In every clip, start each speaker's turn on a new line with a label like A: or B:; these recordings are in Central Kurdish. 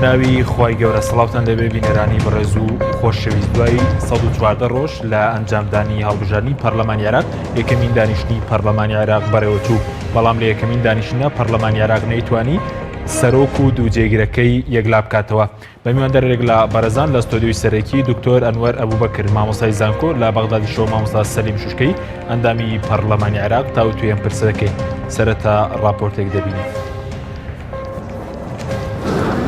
A: بەناوی خوای گەورە سڵاوتان لێبێ بینەرانی بەڕێز و خۆشەویست دوای 114 ڕۆژ لە ئەنجامدانی هەڵبژاردنی پەرلەمانی عێراق یەکەمین دانیشتنی پەرلەمانی عێراق بەڕێوەچوو بەڵام لە یەکەمین دانیشتنە پەرلەمانی عێراق نەیتوانی سەرۆک و دوو جێگرەکەی یەکلا بکاتەوە بە میواندارێک لە بەڕێزان لە ستۆدیۆی سەرەکی دکتۆر ئەنوەر ئەبوبەکر مامۆستای زانکۆ لە بەغدادیشەوە مامۆستا سەلیم شوشکەی ئەندامی پەرلەمانی عێراق تاوتوێ ئەم پرسە دەکەین سەرەتا ڕاپۆرتێک دەبینین.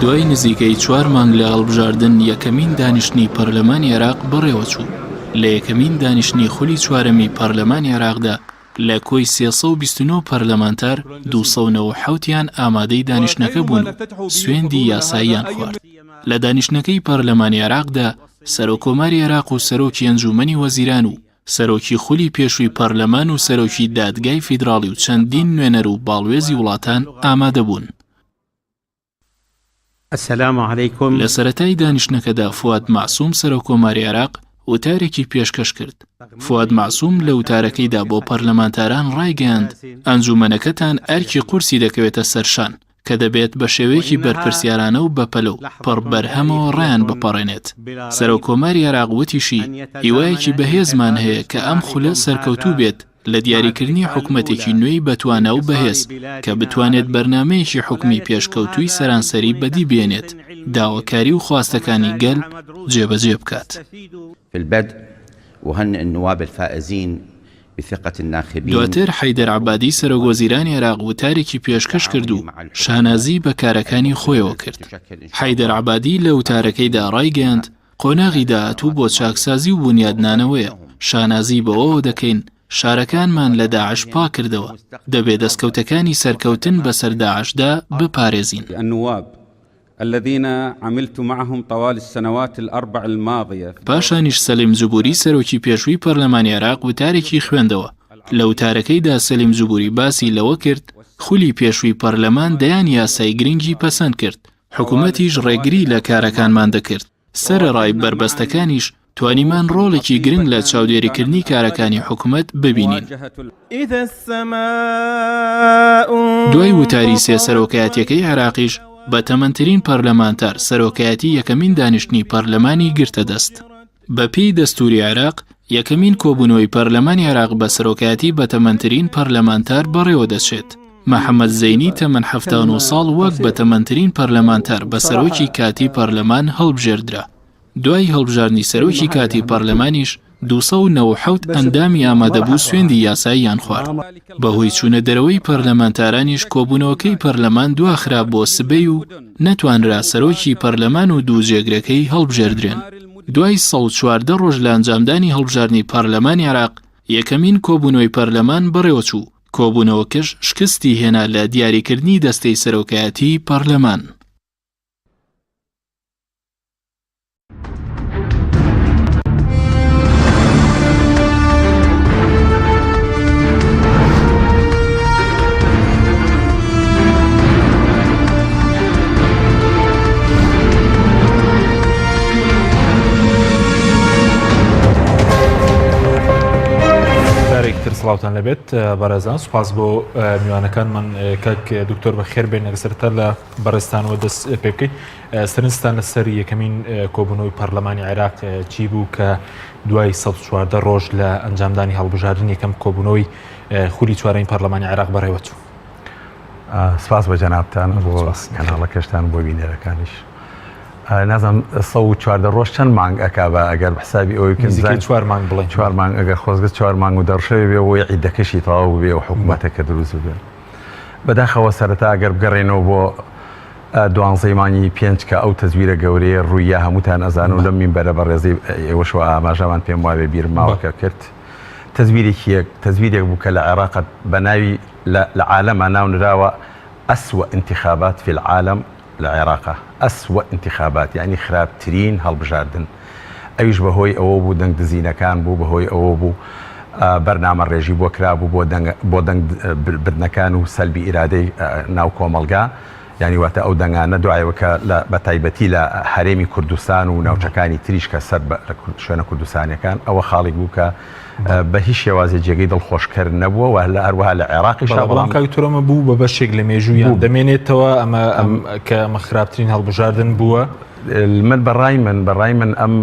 B: دوای نزیکەی چوار مانگ لە هەڵبژاردن یەکەمین دانیشتنی پەرلەمانی عێراق بەڕێوەچوو، لە یەکەمین دانیشتنی خولی چوارەمی پەرلەمانی عێراقدا لە کۆی 329 پەرلەمانتار 297 یان ئامادەی دانیشتنەکە بوون و سوێندی یاساییان خوارد. لە دانیشتنەکەی پەرلەمانی عێراقدا سەرۆککۆماری عێراق و سەرۆکی ئەنجوومەنی وەزیران و سەرۆکی خولی پێشووی پەرلەمان و سەرۆکی دادگای فیدراڵی و چەندین نوێنەر و باڵوێزی وڵاتان ئامادەبوون.
C: السلام علیکم.
B: لە سەرەتای دانیشتنەکەدا فواد مەعسوم سەرۆککۆماری عێراق وتارێکی پێشکەش کرد. فواد مەعسوم لە وتارەکەیدا بۆ پەرلەمانتاران ڕایگەیاند، ئەنجوومەنەکەتان ئەرکی قورسی دەکەوێتە سەرشان، کە دەبێت بە شێوەیەکی بەرپرسیارانە و بەپەلە و پڕ بەرهەمەوە ڕایان بپەڕێنێت. سەرۆککۆماری عێراق وتیشی، هیوایەکی بەهێزمان هەیە کە ئەم خولە سەرکەوتوو بێت لە دیاریکردنی حکومەتێکی نوێی بەتوانا و بەهێز کە بتوانێت بەرنامەیەکی حکومی پێشکەوتووی سەرانسەری بەدی بێنێت، داواکاری و خواستەکانی گەل جێبەجێ بکات.
D: في البدء أهنئ النواب الفائزين بثقة الناخبين.
B: دواتر حەیدەر عەبادی سەرۆک وەزیرانی عێراق وتارێکی پێشکەش کرد و شانازی بە کارەکانی خۆیەوە کرد. حەیدەر عەبادی لە وتارەکەیدا ڕایگەیاند، قۆناغی داهاتوو بۆ چاکسازی و بونیادنانەوەیە، شانازی بەوەوە دەکەین شارەکانمان لە داعش پاککردەوە، دەبێ دەستکەوتەکانی سەرکەوتن بەسەر داعشدا بپارێزین.
C: الذین عملت معهم طوال السنوات الاربع الماضیە.
B: پاشانیش سەلیم جبوری سەرۆکی پێشووی پەرلەمانی عێراق وتارێکی خوێندەوە، لە وتارەکەیدا سەلیم جبوری باسی لەوە کرد، خولی پێشووی پەرلەمان دەیان یاسای گرنگی پەسەند کرد، حکومەتیش ڕێگری لە کارەکانمان دەکرد، سەرەڕای بەربەستەکانیش توانیمان ڕۆڵێکی گرنگ لە چاودێریکردنی کارەکانی حکومەت ببینین. دوای وتاری سێ سەرۆکایەتیەکەی عێراقیش، بەتەمەنترین پەرلەمانتار سەرۆکایەتی یەکەمین دانیشتنی پەرلەمانی گرتە دەست. بەپێی دەستوری عێراق، یەکەمین کۆبوونەوەی پەرلەمانی عێراق بە سەرۆکایەتی بەتەمەنترین پەرلەمانتار بەڕێوەدەچێت. محەمەد زەینی تەمەن 79 ساڵ وەک بەتەمەنترین پەرلەمانتار بە سەرۆکی کاتی پەرلەمان هەڵبژێردرا. دوای هەڵبژاردنی سەرۆکی کاتی پەرلەمانیش 297 ئەندامی ئامادەبوو سوێندی یاساییان خوارد. بەهۆی چوونە دەرەوەی پەرلەمانتارانیش کۆبوونەوەکەی پەرلەمان دواخرا بۆ سبەی و نەتوانرا سەرۆکی پەرلەمان و دوو جێگرەکەی هەڵبژێردرێن. دوای 114 ڕۆژ لە ئەنجامدانی هەڵبژاردنی پەرلەمانی عێراق، یەکەمین کۆبوونەوەی پەرلەمان بەڕێوەچوو، کۆبوونەوەکەش شکستی هێنا لە دیاریکردنی دەستەی سەرۆکایەتی پەرلەمان.
A: جارێکی تر سڵاوتان لەبێت بەڕێزان سوپاس بۆ میوانەکانمان کاک دکتۆر بەخێر بێن سەرتا لە بەڕێزتانەوە دەست پێ بکەین سەرنجتان لەسەر یەکەمین کۆبوونەوەی پەرلەمانی عێراق چی بوو کە دوای 114 ڕۆژ لە ئەنجامدانی هەڵبژاردن یەکەم کۆبوونەوەی خولی چوارەمی پەرلەمانی عێراق بەڕێوەچوو؟
E: سپاس بە جەنابتان بۆ کەناڵەکەشتان بۆ بینەرەکانیش. نازانم 114 ڕۆژ چەند مانگ ئەکا بە ئەگەر حسابی ئەوەی بکەین
A: نزیکەی چوار مانگ بڵێن
E: چوار مانگ ئەگەر خۆزگە چوار مانگ و دەڕشەوێ بێ بۆی عیدەکەشی تەواو ببێ و حکوومەتەکە دروست ببێ. بەداخەوە سەرەتا ئەگەر بگەڕێینەوە بۆ دوانزەی مانگی پێنج کە ئەو تەزویرە گەورەیە ڕووییا هەمووتان ئەزانن و لەم مینبەرە بەڕێزەی ئێوەشەوە ئاماژەمان پێم وابێ بیرم ماوە کە کرد تەزویرێکی یەک تەزویرێک بوو کە لە عێراق بە ناوی لە لە عالەما ناو نراوە اسوء انتخابات فی العالم لە عێراقا اسوء انتخابات یانی خراپترین هەڵبژاردن ئەویش بە هۆی ئەوە بوو دەنگ دزینەکان بوو بە هۆی ئەوە بوو بەرنامە ڕێژی بۆ کرابوو بۆ دەنگ بۆ دەنگ بردنەکان و سەلبی ئیرادەی ناو کۆمەڵگا یانی واتە ئەو دەنگانە دوایەوە کە لە بە تایبەتی لە هەرێمی کوردستان و ناوچەکانی تریش کە سەر بە شوێنە کوردستانیەکان ئەوە خاڵێک بوو کە. بە هیچ شێوازێ جێگەی دڵخۆشکەر نەبووە و لە هەروەها لە عێراقیشا.
A: بەڵام کاک دکتۆر ئەمە بوو بە بەشێک لە مێژوویان دەمێنێتەوە ئەمە کە ئەمە خراپترین هەڵبژاردن بووە.
E: من بەڕای من بەڕای من ئەم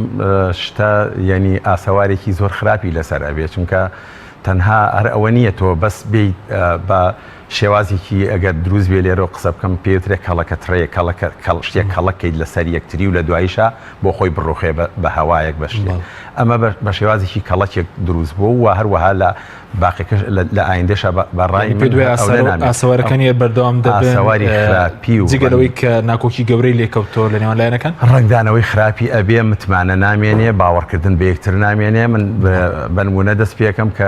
E: شتە یعنی ئاسەوارێکی زۆر خراپی لەسەر ئەبێ چونکە تەنها هەر ئەوە نییە تۆ بەس بیت بە شێوازێکی ئەگەر دروست بێ لێرەوە قسە بکەم پێوترێ کەڵەکە تڕێ کەڵەکە کەڵ شتێک کەڵەکەیت لەسەر یەکتری و لە دواییشا بۆ خۆی بڕوخێ بە هەوایەک بە شتێک ئەمە بە شێوازێکی کەڵەکێک دروست بووە و هەروەها لە باقیەکەش لە ئایندەشا بە ڕای من
A: پێت وایە ئاسەوارەکانی هەر بەردەوام دەبن
E: ئاسەواری خراپی و
A: جگە لەوەی کە ناکۆکی گەورەی لێکەوتەوە لە نێوان لایەنەکان؟
E: ڕەنگدانەوەی خراپی ئەبێ، متمانە نامێنێ، باوەڕکردن بە یەکتر نامێنێ، من بە نموونە دەست پێکەم کە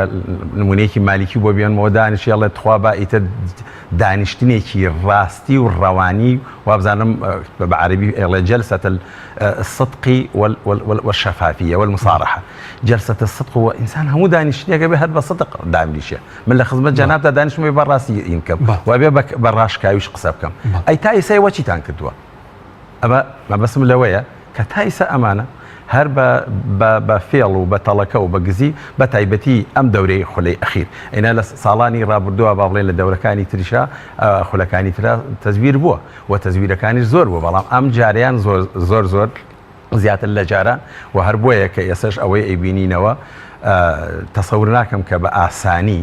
E: نموونەیەکی مالیکی بۆ بێنمەوە دانیشێ ئەڵێ تخوا با ئیتر دانیشتنێکی ڕاستی و ڕەوانی وابزانم بە عەرەبی ئەڵێ جلسة الصدق والشفافية والمصارحة جلسة الصدق و ئینسان هەموو دانیشتنێکە بێ هەر بە صدق دابنیشێ من لە خزمەت جەنابتا دانیشتم بێ بە ڕاستی ئینکەم و بێ بە ڕاشکاویش قسە بکەم ئەی تا ئیسای وە چیتان کردووە ئەمە مەبەستم لەوەیە کە تا ئیسا ئەمانە هەر بە بە بە فێڵ و بە تەڵەکە و بە گزی بە تایبەتی ئەم دەورەی خولەی ئەخیر ئەینا لە ساڵانی ڕابردووە با بڵێن لە دەورەکانی تریشا خولەکانی ترا تەزویر بووە و تەزویرەکانیش زۆر بووە بەڵام ئەم جارەیان زۆر زۆر زۆر زیاتر لە جاران و هەر بۆیە کە ئێسش ئەوەی ئەیبینینەوە تەسەور ناکەم کە بە ئاسانی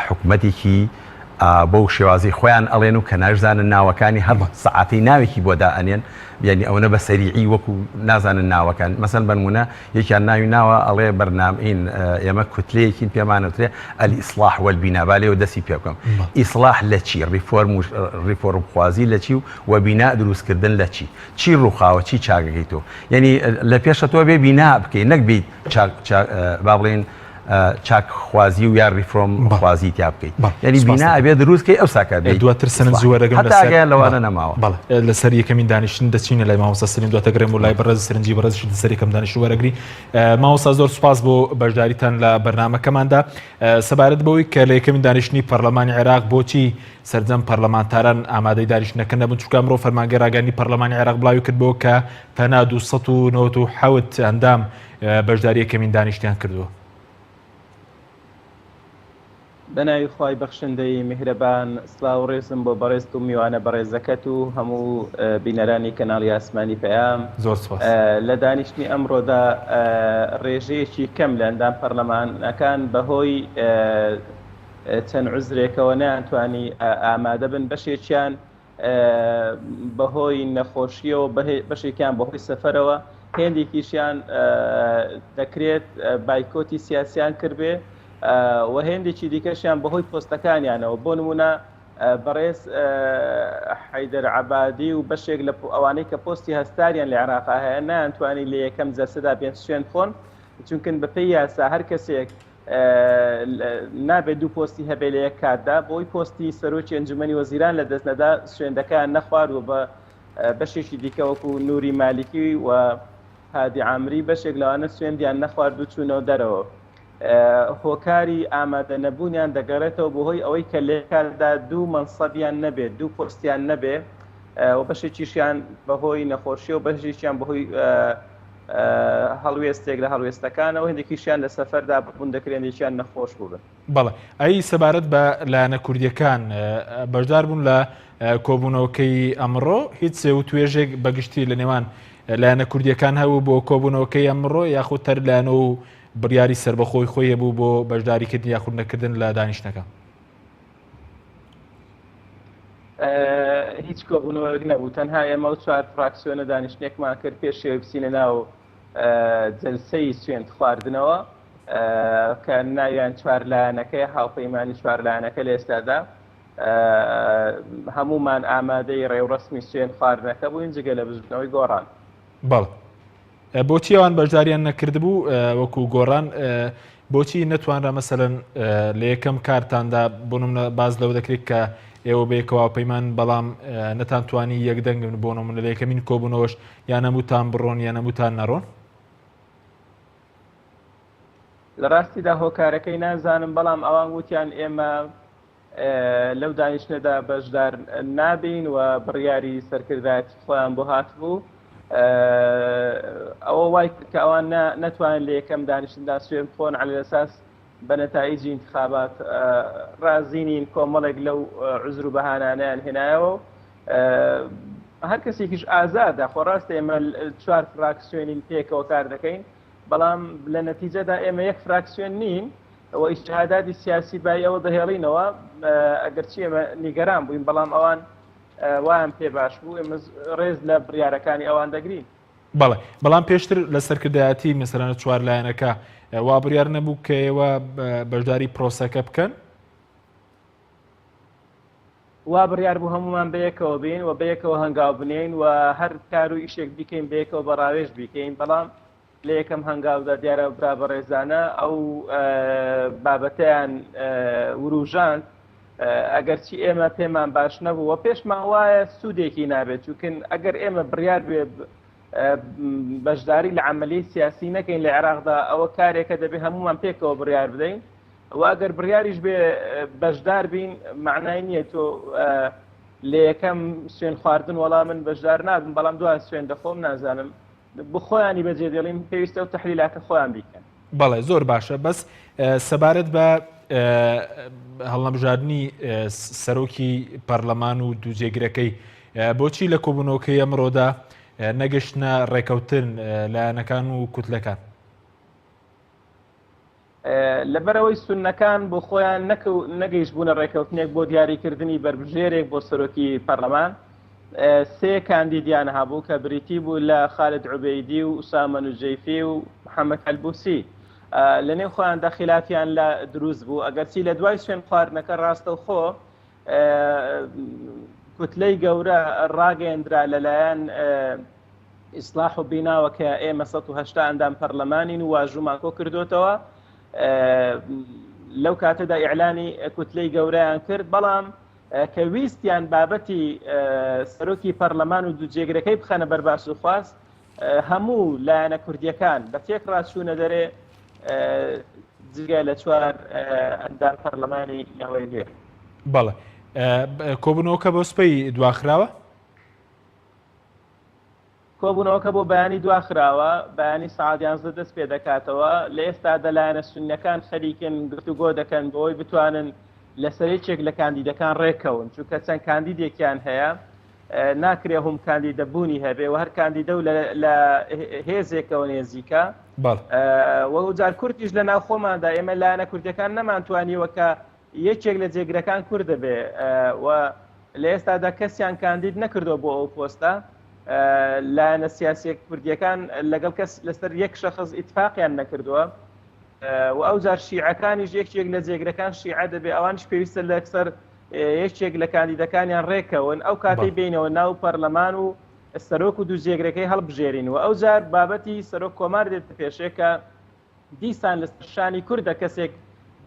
E: حکومەتێکی بەو شێوازی خۆیان ئەڵێن و کە ناشزانن ناوەکانی هەر سەعاتەی ناوێکی بۆ دائەنێن یعنی ئەوەنە بە سەریعی وەکو نازانن ناوەکان مەسەن بەنمونە یەکیان ناوی ناوە ئەڵێ بەرنامین ئێمە کوتلەیەکین پێمانوترێ الإصلاح والبناء با لێوە دەستی پێ بکەم ئیسلاح لە چی ڕیفۆرم و ڕیفۆرمخوازی لە چی و و بینا دروستکردن لە چی چی ڕووخاوە چی چاکەکەی تۆ یعنی لە پێشە تۆ بێ بینا بکەی نەک بیت با بڵێن چاکخوازی و یا ڕیفرۆم خوازی تیا بکەیت یعنی بینا ئەبێ دروست کەی ئەو ساکە بێ
A: دواتر سەرنج وەرەگرم
E: لەسەر ئاگایان لەوانە نەماوە
A: بەڵێ لەسەر یەکەمین دانیشتن دەچینە لای مامۆستا سلیم دواتر گەڕێم و لای بەڕێز سەرنجی بەڕێزیش لەسەر یەکەم دانیشتن وەرەگری مامۆستا زۆر سوپاس بۆ بەشداریتان لە بەرنامەکەماندا سەبارەت بەوەی کە لە یەکەمین دانیشتنی پەرلەمانی عێراق بۆچی سەرجەم پەرلەمانتاران ئامادەی دانیشتنەکە نەبوون چونکە ئەمڕۆ فەرمانگەی ڕاگەیاندنی پەرلەمانی عێراق بڵاوی کردبووە کە تەنها 297 ئەندام بەشداری یەکەمین دانیشتیان کردووە.
F: بەناوی خوای بەخشندەی میهرەبان سڵاو و ڕێزم بۆ بەڕێزت و میوانە بەڕێزەکەت و هەموو بینەرانی کەناڵی ئاسمانی پەیام.
A: زۆر سوپاس.
F: لە دانیشتنی ئەمڕۆدا ڕێژەیەکی کەم لە ئەندام پەڕلەمانەکان بەهۆی چەند عوزرێکەوە نەیانتوانی ئامادە بن، بەشێکیان بەهۆی نەخۆشیەوە، بەشێکیان بەهۆی سەفەرەوە، هێندێکیشیان دەکرێت بایکۆتی سیاسیان کردبێ و هێندێکی دیکەشیان بەهۆی پۆستەکانیانەوە، بۆ نمونە بەڕێز حەیدەر عەبادی و بەشێک لە ئەوانەی کە پۆستی هەستاریان لە عێراقا هەیە نەیانتوانی لە یەکەم جەلسەدا بێن سوێند بخۆن، چونکن بەپێی یاسا هەر کەسێک نابێت دوو پۆستی هەبێت لە یەک کاتدا، بۆی پۆستی سەرۆکی ئەنجومەنی وەزیران لە دەست نەدا سوێندەکەیان نەخوارد و بە بەشێکی دیکە وەکو نوری مالیکی و هادی عامری بەشێک لەوانە سوێندیان نەخوارد و چوونەوە دەرەوە. هۆکاری ئامادە نەبوونیان دەگەڕێتەوە بۆ هۆی ئەوەی کە لە کاتدا دوو مەنسەبیان نەبێت، دوو پۆستیان نەبێ و بەشێکیشیان بەهۆی نەخۆشی و بەشێکیان بەهۆی هەڵوێستێک لە هەڵوێستەکانەوە هەندێکیشیان لە سەفەردا بوون دەکرێت هەندێکیان نەخۆش بووبن.
A: بەڵێ ئەی سەبارەت بە لایەنە کوردیەکان بەشدار بوون لە کۆبوونەوەکەی ئەمڕۆ هیچ وتوێژێک بەگشتی لە نێوان لایەنە کوردیەکان هەبوو بۆ کۆبوونەوەکەی ئەمڕۆ یاخود تەر لایەنە و بڕیاری سربەخۆی خۆی هەبوو بۆ بەشداریکردن یاخود نەکردن لە دانیشتەکە؟
F: هیچ کۆبوونەوەیەک نەبوو تەنها ئێمە و چوار فراکسیۆنە دانیشتنێکمان کرد پێش ئەوەی بچینە ناو جەلسەی سوێند خواردنەوە کە ناویان چوار لایەنەکەی هاوپەیمانی چوار لایەنەکە لە ئێستادا هەمومان ئامادەی ڕێوڕەسمی سوێند خواردنەکە بووین جگە لە بزوتنەوەی گۆڕان.
A: بەڵێ بۆچی ئەوان بەشداریان نەکردبوو وەکو گۆڕان بۆچی نەتوانرا مەسەلەن لە یەکەم کارتاندا بۆ نمونە باز لەوە دەکرێت کە ئێوە بەیەکەوە پەیمان بەڵام نەتان توانی یەک دەنگن بۆ نمونە لە یەکەمین کۆبوونەوەش یان هەمووتان بڕۆن یان هەمووتان نەڕۆن؟
F: لە ڕاستیدا هۆکارەکەی نازانم بەڵام ئەوان وتیان ئێمە لەو دانیشتنەدا بەشدار نابین و بڕیاری سەرکردایەتی خۆیان بۆ هاتبوو. ئەوە وای کرد کە ئەوان نەتوانن لە یەکەم دانیشتندا سوێن بخۆن علی الاساس بە نەتائیجی انتخابات ڕازی نین کۆمەڵێک لەو عزر و بەهانانیان هێنایەوە هەر کەسێکیش ئازادە خۆ ڕاستە ئێمە چوار فراکسیۆنین پێکەوە کار دەکەین بەڵام لە نەتیجەدا ئێمە یەک فراکسیۆن نین و ئیجتهاداتی سیاسی بای ئەوە دەهێڵینەوە ئەگەرچی ئێمە نیگەران بووین بەڵام ئەوان وایان پێ باش بوو ئێمە ڕێز لە بڕیارەکانی ئەوان دەگرین.
A: بەڵێ بەڵام پێشتر لە سەرکردایەتی مەسەلەن چوار لایەنەکە وا بڕیار نەبوو کە ئێوە بەشداری پرۆسەکە بکەن؟
F: وا بڕیار بوو هەمومان بەیەکەوە بین و بەیەکەوە هەنگاو بنێین و هەر کار و ئیشێک بیکەین بەیەکەوە بە ڕاوێژ بیکەین بەڵام لە یەکەم هەنگاودا دیارە برا بەڕێزانە ئەو بابەتەیان وروژاند ئەگەرچی ئێمە پێمان باش نەبوو و پێشمان وایە سوودێکی نابێت چونکن ئەگەر ئێمە بڕیار بێ بەشداری لە عملی سیاسی نەکەین لە عێراقدا ئەوە کارێکە دەبێ هەمومان پێکەوە بڕیار بدەین و ئەگەر بڕیاریش بێ بەشدار بین معنای نییە تۆ لە یەکەم سوێن خواردن وەڵا من بەشدار نابم بەڵام دوای سوێن دەخۆم نازانم بخۆیانی بەجێ دێڵین پێویستە ئەو تەحلیلاتە خۆیان بیکەن.
A: بەڵێ زۆر باشە بەس سەبارەت بە هەڵنەبژاردنی سەرۆکی پەرلەمان و دوو جێگرەکەی بۆچی لە کۆبوونەوەکەی ئەمڕۆدا نەگەشتنە ڕێکەوتن لایەنەکان و کوتلەکان؟
F: لەبەرئەوەی سوننەکان بۆ خۆیان نەگەیشتبوونە ڕێکەوتنێک بۆ دیاریکردنی بەربژێرێک بۆ سەرۆکی پەرلەمان، سێ کاندیدیان هەبوو کە بریتی بوو لە خالد عوبەیدی و ئوسامە نوجەیفی و محەممەد حەلبوسی. لە نێو خۆیاندا خیلافیان لە دروست بوو، ئەگەرچی لە دوای سوێن خواردنەکە ڕاستەوخۆ کوتلەی گەورە ڕاگەیەندرا لەلایەن ئیسلاح و بیناوە کە ئێمە 180 ئەندام پەرلەمانین و واژوومان کۆ کردوتەوە لەو کاتەدا ئیعلانی کوتلەی گەورەیان کرد بەڵام کە ویستیان بابەتی سەرۆکی پەرلەمان و دوو جێگرەکەی بخەنە بەرباس و خواست هەموو لایەنە کوردیەکان بە تێکڕا چوونە دەرێ جگە لە چوار ئەندام پەرلەمانی نەوەی نوێ.
A: بەڵێ کۆبوونەوەکە بۆ سبەی دواخراوە؟
F: کۆبوونەوەکە بۆ بەیانی دواخراوە، بەیانی سەعات یانزدە دەست پێ دەکاتەوە، لە ئێستادا لایەنە سوننەکان خەریکن گفتوگۆ دەکەن بۆی بتوانن لەسەر یەکێک لە کاندیدەکان ڕێککەون، چونکە چەند کاندیدێکیان هەیە ناکرێ هەم کاندیدە بوونی هەبێ و هەر کاندیدە و لە هێزێکەوە نێزیکە و جار کوردیش لە ناو خۆماندا ئێمە لایەنە کوردەکان نەمانتوانیوە کە یەکێک لە جێگرەکان کوردە بێ و لە ئێستادا کەسیان کاندید نەکردووە بۆ ئەو پۆستە لایەنە سیاسیە کوردیەکان لەگەڵ کەس لەسەر یەک شەخص ئیتفاقیان نەکردووە و ئەو جار شیعەکانیش یەکێک لە جێگرەکان شیعە دەبێ ئەوانش پێویستە لەسەر یەکێک لە کاندیدەکانیان ڕێکەون ئەو کاتەی بینەوە ناو پەرلەمان و سەرۆک و دوو جێگرەکەی هەڵبژێرین و ئەو جار بابەتی سەرۆک کۆمار دێتە پێشێ کە دیسان لەسەر شانی کوردە کەسێک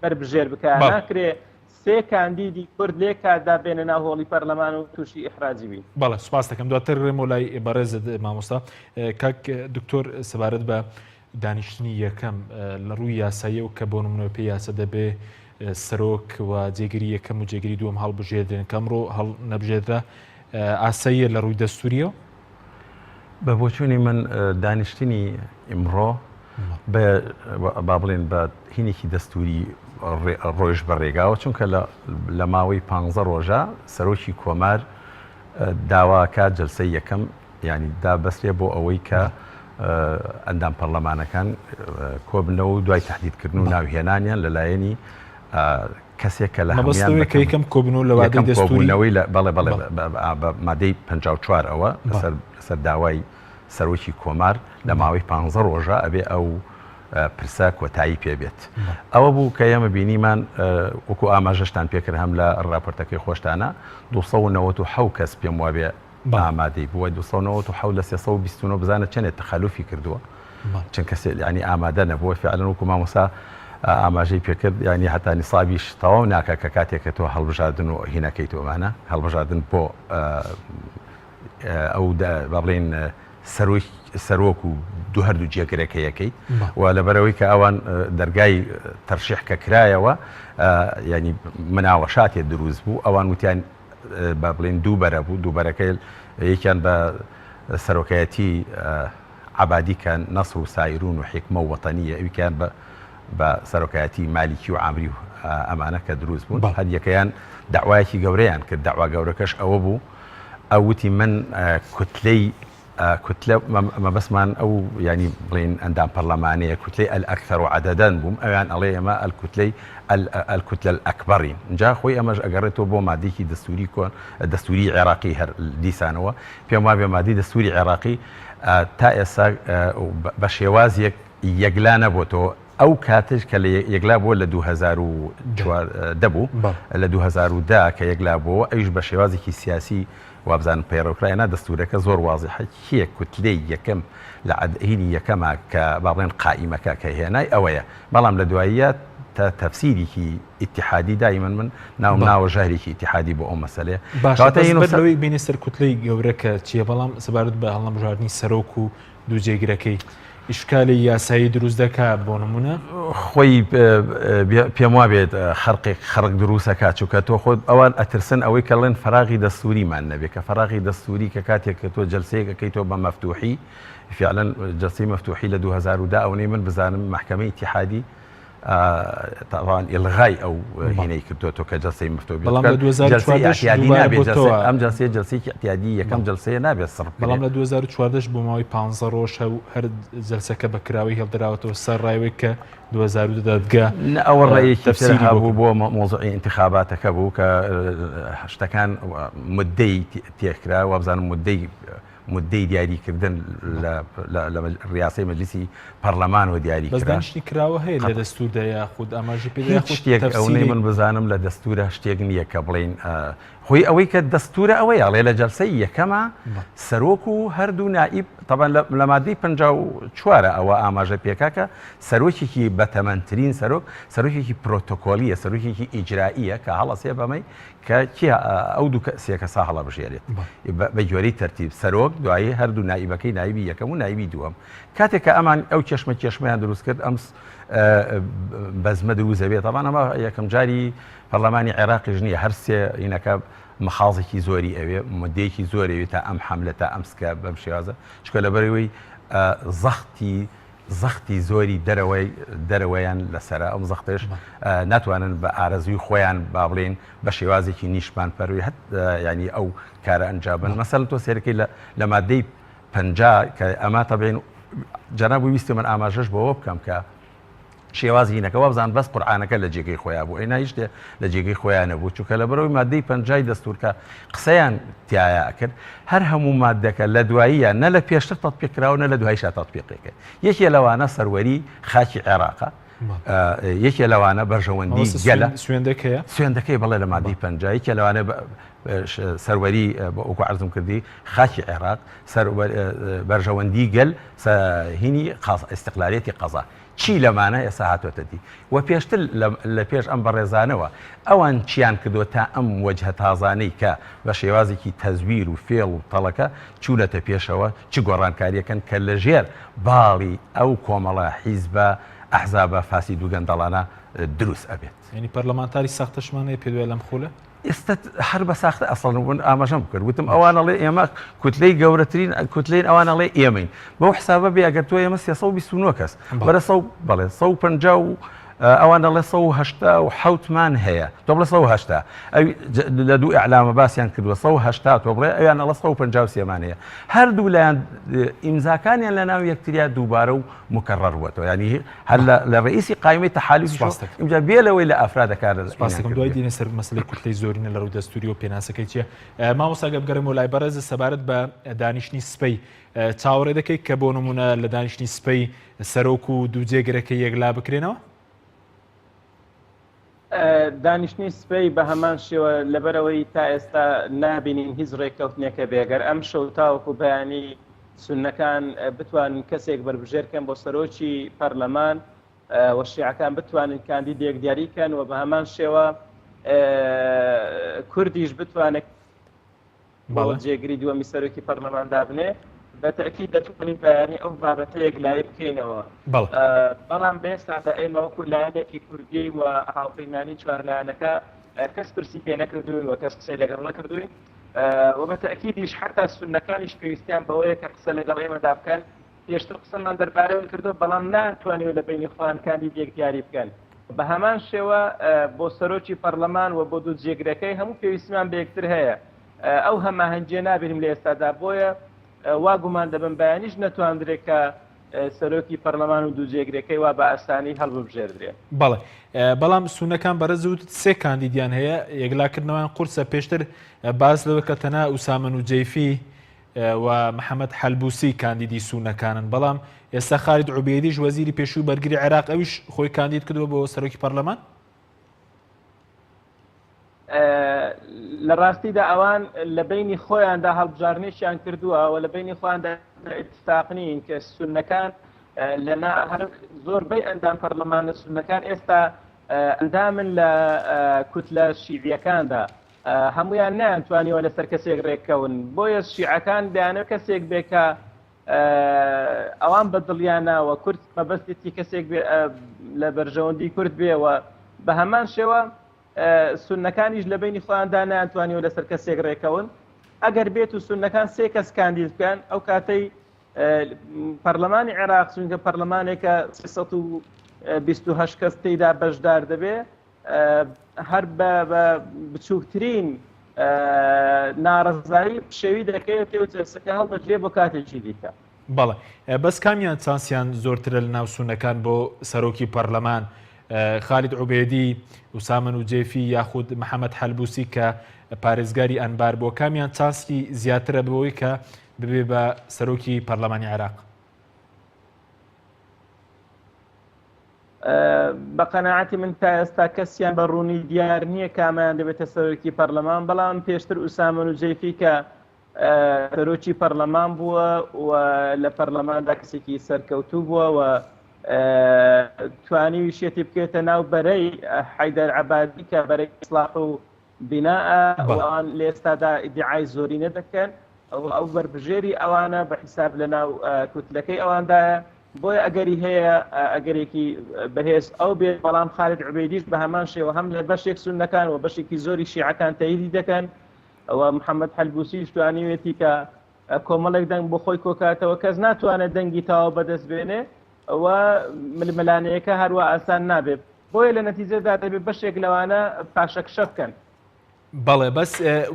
F: بەربژێر بکا، ناکرێ سێ کاندیدی کورد لەیەک کاتدا بێنە ناو هۆڵی پەرلەمان و تووشی ئیحراجی بین.
A: بەڵێ سوپاست دەکەم دواتر ڕێمەوە لای بەڕێزت مامۆستا کاک دکتۆر سەبارەت بە دانیشتنی یەکەم لە ڕووی یاساییەوە کە بۆ نمونە پێی یاسا دەبێ سەرۆک و جێگری یەکەم و جێگری دووەم هەڵبژێردرێن کە ئەمڕۆ هەڵ نەبژێردرا ئاساییە لە ڕووی دەستوریەوە؟
E: بە بۆچوونی من دانیشتنی ئیمڕۆ با بڵێن بە هینێکی دەستوری ڕۆیشت بە ڕێگاوە چونکە لە ماوەی پ ڕۆژە سەرۆکی کۆمار داواکە جلسەی یەکەم ینی دابەسرێ بۆ ئەوەی کە ئەندام پەرلەمانەکان کۆبنەوە و دوای تهدیدکردن و ناوهێنانیان لەلایەنی کەسێک کە لە
A: هەموویان کە یەکەم کۆبنەوە لە وادەی دەستوری
E: کۆبوونەوەی لە بەڵێ بەڵێ بە مادەی 54 ەوە لەسەر لەسەر داوای سەرۆکی کۆمار لە ماوەی 15 ڕۆژە ئەبێ ئەو پرسە کۆتایی پێ بێت. ئەوە بوو کە ئێمە بینیمان وەکو ئاماژەشتان پێکرد هەم لە ڕاپۆرتەکەی خۆشتانە 297 کەس پێم وابێ ئامادەی بووە 297 لە 329 بزانە چەندێ تەخەلوفی کردووە چەند کەسێ یعنی ئامادە نەبووە فعلا وەکو مامۆستا ئاماژەی پێکرد یعنی هەتا نیسابیش تەواو ناکە کە کاتێک کە تۆ هەڵبژاردن و هینەکەی تۆمانە هەڵبژاردن بۆ ئەو با بڵێین سەرۆک سەرۆک و دوو هەردوو جێگرەکە یەکەیت و لەبەرەوەی کە ئەوان دەرگای تەرشیح کە کرایەوە ینی مناوەشاتێ دروست بوو ئەوان وتیان با بڵێن دوو بەرە بوو دوو بەرەکەی یەکیان بە. سەرۆکایەتی عەبادی کە نەسر و سائیرون و حیکمە و وەتەنییە ئەویکەیان بە بە سەرۆکایەتی مالیکی و عامری و ئەمانە کە دروست بوون هەر یەکەیان دەعوایەکی گەورەیان کرد دەعوا گەورەکەش ئەوە بوو ئەو وتی من کوتلەی کوتلە مەبەستمان ئەو یانی بڵێین ئەندام پەرلەمانەیە کوتلەی الأکثر عددا بووم ئەویان ئەڵێ ئێمە الکتلەی الکتلە الأکبرین جا خۆی ئەمەش ئەگەڕێتەوە بۆ مادەیەکی دەستوری کۆن دەستوری عێراقی هەر دیسانەوە پێم وابێ مادەی دەستوری عێراقی تا ئێستا بە شێوازێک یەکلا نەبۆتەوە ئەو کاتەش کە لە یەکلا بووە لە 2014 بوو لە 2010 کە یەکلا بووەوە ئەویش بە شێوازێکی سیاسی وابزانم پەیڕەو کرا نا دەستورەکە زۆر وازحە کێ کوتلەی یەکەم لە هینی یەکەمە کە با بڵێن قائیمەکە کە هێنای ئەوەیە بەڵام لە دواییە تە تەفسیریکی ئیتیحادی دایمەن من ناوم ناوە ژەهرێکی ئیتیحادی بۆ ئەو مەسەلەیە
A: باشە بەس بەر لەوەی بینە سەر کوتلەی گەورە کە چییە بەڵام سەبارەت بە هەڵنەبژاردنی سەرۆک و دوو جێگرەکەی ئیشکالی یاسایی دروست دەکا بۆ نمونە؟
E: خۆی پێم وابێت خەرقێک خەڕک دروست ئەکات چونکە تۆ خۆت ئەوان ئەترسن ئەوەی کە ڵێن فەراغی دەستوریمان نەبێ کە فەراغی دەستوری کە کاتێک کە تۆ جەلسەیەک ئەکەیتەوە بە مەفتوحی فعلا جەلسەی مەفتوحی لە 2010 ئەونەی من بزانم مەحکەمەی ئیتیحادی تاوان ئیلغای ئەو هینەی کردووە کە جەلسەی مفتوح
A: بەڵام لە 2014
E: اعتیادی نابێت جەلسەی ئەم جەلسەیە جەلسەیەکی اعتیادی یەکەم جەلسەیە نابێت سڕ بکرێت
A: بەڵام لە 2014 بۆ ماوەی 15 ڕۆژ هەر جەلسەکە بە کراوەی هێڵدراوەتەوە سەر ڕایوەی کە 2010 دادگا
E: نە ئەوە ڕێیەکی تر
A: تەفسیری بۆ
E: هەبوو بۆ مۆزوعی ئینتخاباتەکە بوو کە شتەکان مدەی تێکرا وابزانم مدەی مدەی دیاریکردن لە لە ریاسەی مەجلیسی پەرلەمانەوە دیاری
A: بەس
E: کرا.
A: دانیشتنی کراوە هەیە لە دەستووردا یاخود ئاماژە پێ
E: هیچ
A: یاخود
E: شتێک ئەونەی
A: تەفسیری
E: من بزانم لە دەستوورە شتێک نییە کە بڵێین خۆی ئەوەی کە دەستوورە ئەوەیە ئەڵێ لە جەلسەی یەکەما سەرۆک و هەردوو نائیب تەبعەن لە مادەی 54 ئەوە ئاماژە پێکا کە سەرۆکێکی بەتەمەنترین سەرۆک سەرۆکێکی پرۆتۆکۆلیە سەرۆکێکی ئیجرائیە کە هەڵەسێ بەمەی کە کێ ئەو دوو سێ کەسە هەڵەبژێرێت بە گوێرەی تەرتیب سەرۆک دوایی هەردوو نائیبەکەی نایبی یەکەم و نایبی دووەم کاتێک کە ئەمان ئەو کێشمە کێشمەیان دروست کرد ئەم بەزمە دروست دەبێت تەبان ئەمە یەکەم جاری پەرلەمانی عێراقیش نییە هەر سێ ئینەکە مەخازێکی زۆری ئەوێ مدەیەکی زۆرەوێت تا ئەم حملە تا ئەم سکە بەم شێوازە چکە لەبەرەوەی زەختی زەختی زۆری دەرەوەی دەرەوەیان لەسەرە، ئەم زەختەش ناتوانن بە ئارەزووی خۆیان با بڵێین بە شێوازێکی نیشتمان پەروی هەت یانی ئەو کارە ئەنجام بن مەسەلەن تۆ سێرەکەی لە لە مادەی 50 کە ئەمە تەبعین جەناب ویستی من ئاماژەش بەوە بکەم کە شێوازی هینەکە وابزان بەس قورئانەکە لە جێگەی خۆیان بوو ئەینا هیچ شتێ لە جێگەی خۆیان نەبوو چونکە لەبەرئەوەی مادەی پەنجای دەستوور کە قسەیان تیایا ئەکرد هەر هەموو مادەکە لە دواییە نە لە پێشتر تەتبیق کراوە نە لە دواییشا تەتبیقێکە یەکێ لەوانە سەروەری خاکی عێراقە یەکێ لەوانە بەرژەوەندی گەلە
A: سوێندەکەیە
E: سوێندەکەی بەڵێ لە مادەی پەنجا یەکێ لەوانە سەروەری وەکو عەرزم کردی خاکی عێراق بەرژەوەندی گەل هینی ئیستقلالیەتی قەزا چی لەمانە ئێستا هاتۆتە دی و پێشتر لە پێش ئەم بەڕێزانەوە ئەوان چیان کردووە تا ئەم وەجهە تازانەی کە بە شێوازێکی تەزویر و فێڵ و تەڵەکە چوونەتە پێشەوە چ گۆڕانکاریەکەن کە لە ژێر باڵی ئەو کۆمەڵە حیزبە ئەحزابە فاسید و گەندەڵانە دروست ئەبێت.
A: یانی پەرلەمانتاری ساختەشمان هەیە پێت وایە لەم خولە؟
E: ئێستا هەر بە ساختە ئەسڵەن من ئاماژەم کرد وتم ئەوان ئەڵێ ئێمە کوتلەی گەورەترین کوتلەین ئەوان ئەڵێ ئێمەین بەو حسابە بێ ئەگەر تۆ ئێمە 329 کەس بەرە سە بەڵێ 150 و ئەوان دەڵێ 187 مان هەیە تۆ بڵێ 180 ئەوی لە دوو ئەعلامە باسیان کردووە 180 تۆ بڵێ ئەویان ئەڵێ 153 مان هەیە هەردوو لایەن ئیمزاکانیان لە ناو یەکتریا دووبارە و مکەڕەر بووەتەوە یانی هەر لە ڕئیسی قایمەی تەحالیف
A: سپاس دەکەم.
E: ئینجا بێ لەوەی لە ئەفرادەکان
A: سپاس دەکەم دوای دێنە سەر مەسەلەی کوتلەی زۆرینە لە ڕووی دەستووریەوە پێناسەکەی چییە مامۆستا گەر بگەڕێمەوە لای بەڕێز سەبارەت بە دانیشتنی سپەی چاوەڕێ دەکەیت کە بۆ نمونە لە دانیشتنی سپەی سەرۆک و دوو جێگرەکەی یەکلا بکرێنەوە؟
F: دانیشتنی سبەی بە هەمان شێوە لەبەرئەوەی تا ئێستا نابینین هیچ ڕێککەوتنێک هەبێ گەر ئەمشەو تاوەکو بەیانی سوننەکان بتوانن کەسێک بەربژێر کەن بۆ سەرۆکی پەرلەمان و شیعەکان بتوانن کاندیدێک دیاری کەن و بە هەمان شێوە کوردیش بتوانێت بۆ جێگری دووەمی سەرۆکی پەرلەمان دابنێ، بە تەئکید دەتوانین بەیانی ئەو بابەتە یەکلایی بکەینەوە. بەڵام لە ئێستادا ئێمە وەکو لایەنێکی کوردی و هاوپەیمانی چوارلایەنەکە کەس پرسی پێ نەکردووین و کەس قسەی لەگەڵ نەکردووین. و بە تەئکیدیش حەتا سوننەکانیش پێویستیان بەوەیە کە قسە لەگەڵ ئێمەدا بکەن، پێشتر قسەمان دەربارەیان کردووە بەڵام نەیانتوانیوە لە بەینی خۆیان کاندیدێک دیاری بکەن. بە هەمان شێوە بۆ سەرۆکی پەڕلەمان و بۆ دوو جێگرەکەی هەموو پێویستیمان بە یەکتر هەیە. ئەو هەماهەنگییە نابینم لە ئێستادا، بۆیە وا گومان دەبەم بەیانیش نەتواندرێ کە سەرۆکی پەرلەمان و دوو جێگرەکەی وا بە ئاسانی هەڵببژێردرێ.
A: بەڵێ بەڵام سونەکان بەڕێز وتت سێ کاندیدیان هەیە یەکلاکردنەوەیان قورسە پێشتر باس لەوە کە تەنها ئوسامە نوجەیفی و محەممەد حەلبوسی کاندیدی سونەکانن بەڵام ئێستا خالید عوبێدیش وەزیری پێشووی بەرگری عێراق ئەویش خۆی کاندید کردووە بۆ سەرۆکی پەرلەمان.
F: لە ڕاستیدا ئەوان لە بینی خۆیاندا هەڵبژاردنێکیان کردووە و لە بینی خۆیاندا ئیتفاق نین کە سوننەکان لە زۆربەی ئەندام پەرلەمانە سوننەکان ئێستا ئەندامن لە کوتلە شیعیەکاندا هەمویان نەیانتوانیوە لەسەر کەسێک ڕێککەون بۆیە شیعەکان دەیانەوێت کەسێک بێ کە ئەوان بە دڵیانە و کورد مەبەستێتی کەسێک لە بەرژەوەندی کورد بێ و بە هەمان شێوە سوننەکانیش لە بەینی خۆیاندا نەیانتوانیوە لەسەر کەسێک ڕێکەون ئەگەر بێت و سوننەکان سێ کەس کاندید بکەن ئەو کاتەی پەرلەمانی عێراق چونکە پەرلەمانێکە 328 کەس تێیدا بەشدار دەبێ هەر بە بچووکترین ناڕەزایی پشێوی دەکەوێت و جەلسەکە هەڵدەگرێ بۆ کاتێکی دیکە.
A: بەڵێ بەس کامیان چانسیان زۆرترە لە ناو سونەکان بۆ سەرۆکی پەرلەمان خالید عوبێدی، ئوسامە نوجێفی یاخود محەمەد حەلبوسی کە پارێزگاری ئەنبار بووە کامیان چانسی زیاترە بەوەی کە ببێ بە سەرۆکی پەرلەمانی عێراق؟
F: بە قەناعەتی من تا ئێستا کەسیان بە ڕوونی دیار نییە کامیان دەبێتە سەرۆکی پەرلەمان بەڵام پێشتر ئوسامە نوجەیفی کە سەرۆکی پەرلەمان بووە و لە پەرلەماندا کەسێکی سەرکەوتوو بووە و توانیویشیەتی بکەوێتە ناو بەرەی حەیدەر عەبادی کە بەرەی ئیسلاح و بیناء و ئەوان لە ئێستادا ئیدعای زۆرینە دەکەن و ئەو بەربژێری ئەوانە بە حیساب لە ناو کوتلەکەی ئەواندایە بۆیە ئەگەری هەیە ئەگەرێکی بەهێز ئەو بێت بەڵام خالد عوبێدیش بە هەمان شێوە هەم لە بەشێک سوننەکان و بەشێکی زۆری شیعەکان تەییدی دەکەن و محەممەد حەلبوسیش توانیوێتی کە کۆمەڵێک دەنگ بۆ خۆی کۆکاتەوە کەس ناتوانێت دەنگی تەواو بەدەست بێنێ و ململانێیەکە هەروە ئاسان نابێت بۆیە لە نەتیجەدا دەبێت بەشێک لەوانە پاشەکشە بکەن.
A: بەڵێ بەس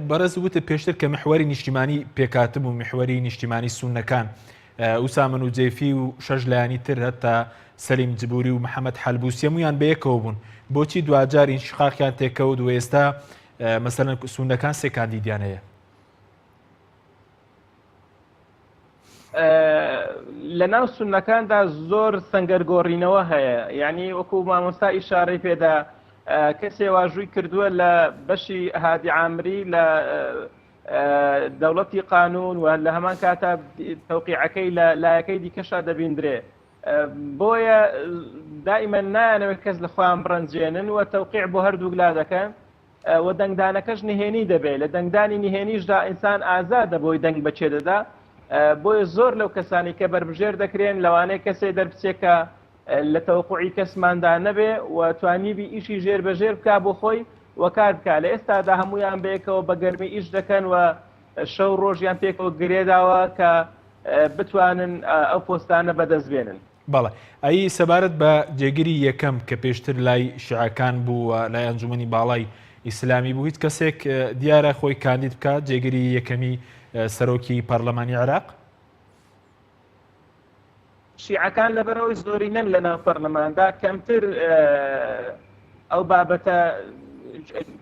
A: بەڕێز وتت پێشتر کە میحوەری نیشتیمانی پێکهاتبوو میحوەری نیشتیمانی سوننەکان ئوسامە نوجەیفی و شەش لایەنی تر هەتا سەلیم جبوری و محەمەد حەلبوسی هەموویان بەیەکەوە بوون بۆچی دواجار ئینشقاقیان تێکەوت و ئێستا مەسەلەن سوننەکان سێ کاندیدیان هەیە؟
F: لە ناو سوننەکاندا زۆر سەنگەر گۆڕینەوە هەیە یعنی وەکو مامۆستا ئیشارەی پێدا کەسێ واژووی کردووە لە بەشی هادی عامری لە دەوڵەتی قانون و لە هەمان کاتا تەوقیعەکەی لە لایەکەی دیکەشا دەبیندرێ بۆیە دائیمەن نایانەوێت کەس لە خۆیان بڕەنجێنن و تەوقیع بۆ هەردووک لا دەکەن و دەنگدانەکەش نهێنی دەبێت لە دەنگدانی نهێنیشدا ئینسان ئازادە بۆی دەنگ بەچێ دەدا بۆیە زۆر لەو کەسانی کە بەربژێر دەکرێن لەوانەیە کەسێ دەربچێت کە لە تەوەقوعی کەسماندا نەبێ و توانیبی ئیشی ژێر بە ژێر بکا بۆ خۆی و کار بکا لە ئێستادا هەمویان بەیەکەوە بە گەرمی ئیش دەکەن و شەو ڕۆژیان پێکەوە گرێداوە کە بتوانن ئەو پۆستانە بەدەست بێنن.
A: بەڵێ. ئەی سەبارەت بە جێگری یەکەم کە پێشتر لای شیعەکان بوو و لای ئەنجومەنی باڵای ئیسلامی بوو هیچ کەسێک دیارە خۆی کاندید بکات جێگری یەکەمی سەرۆکی پەرلەمانی عێراق؟
F: شیعەکان لەبەرئەوەی زۆرینەن لەناو پەرلەماندا کەمتر ئەو بابەتە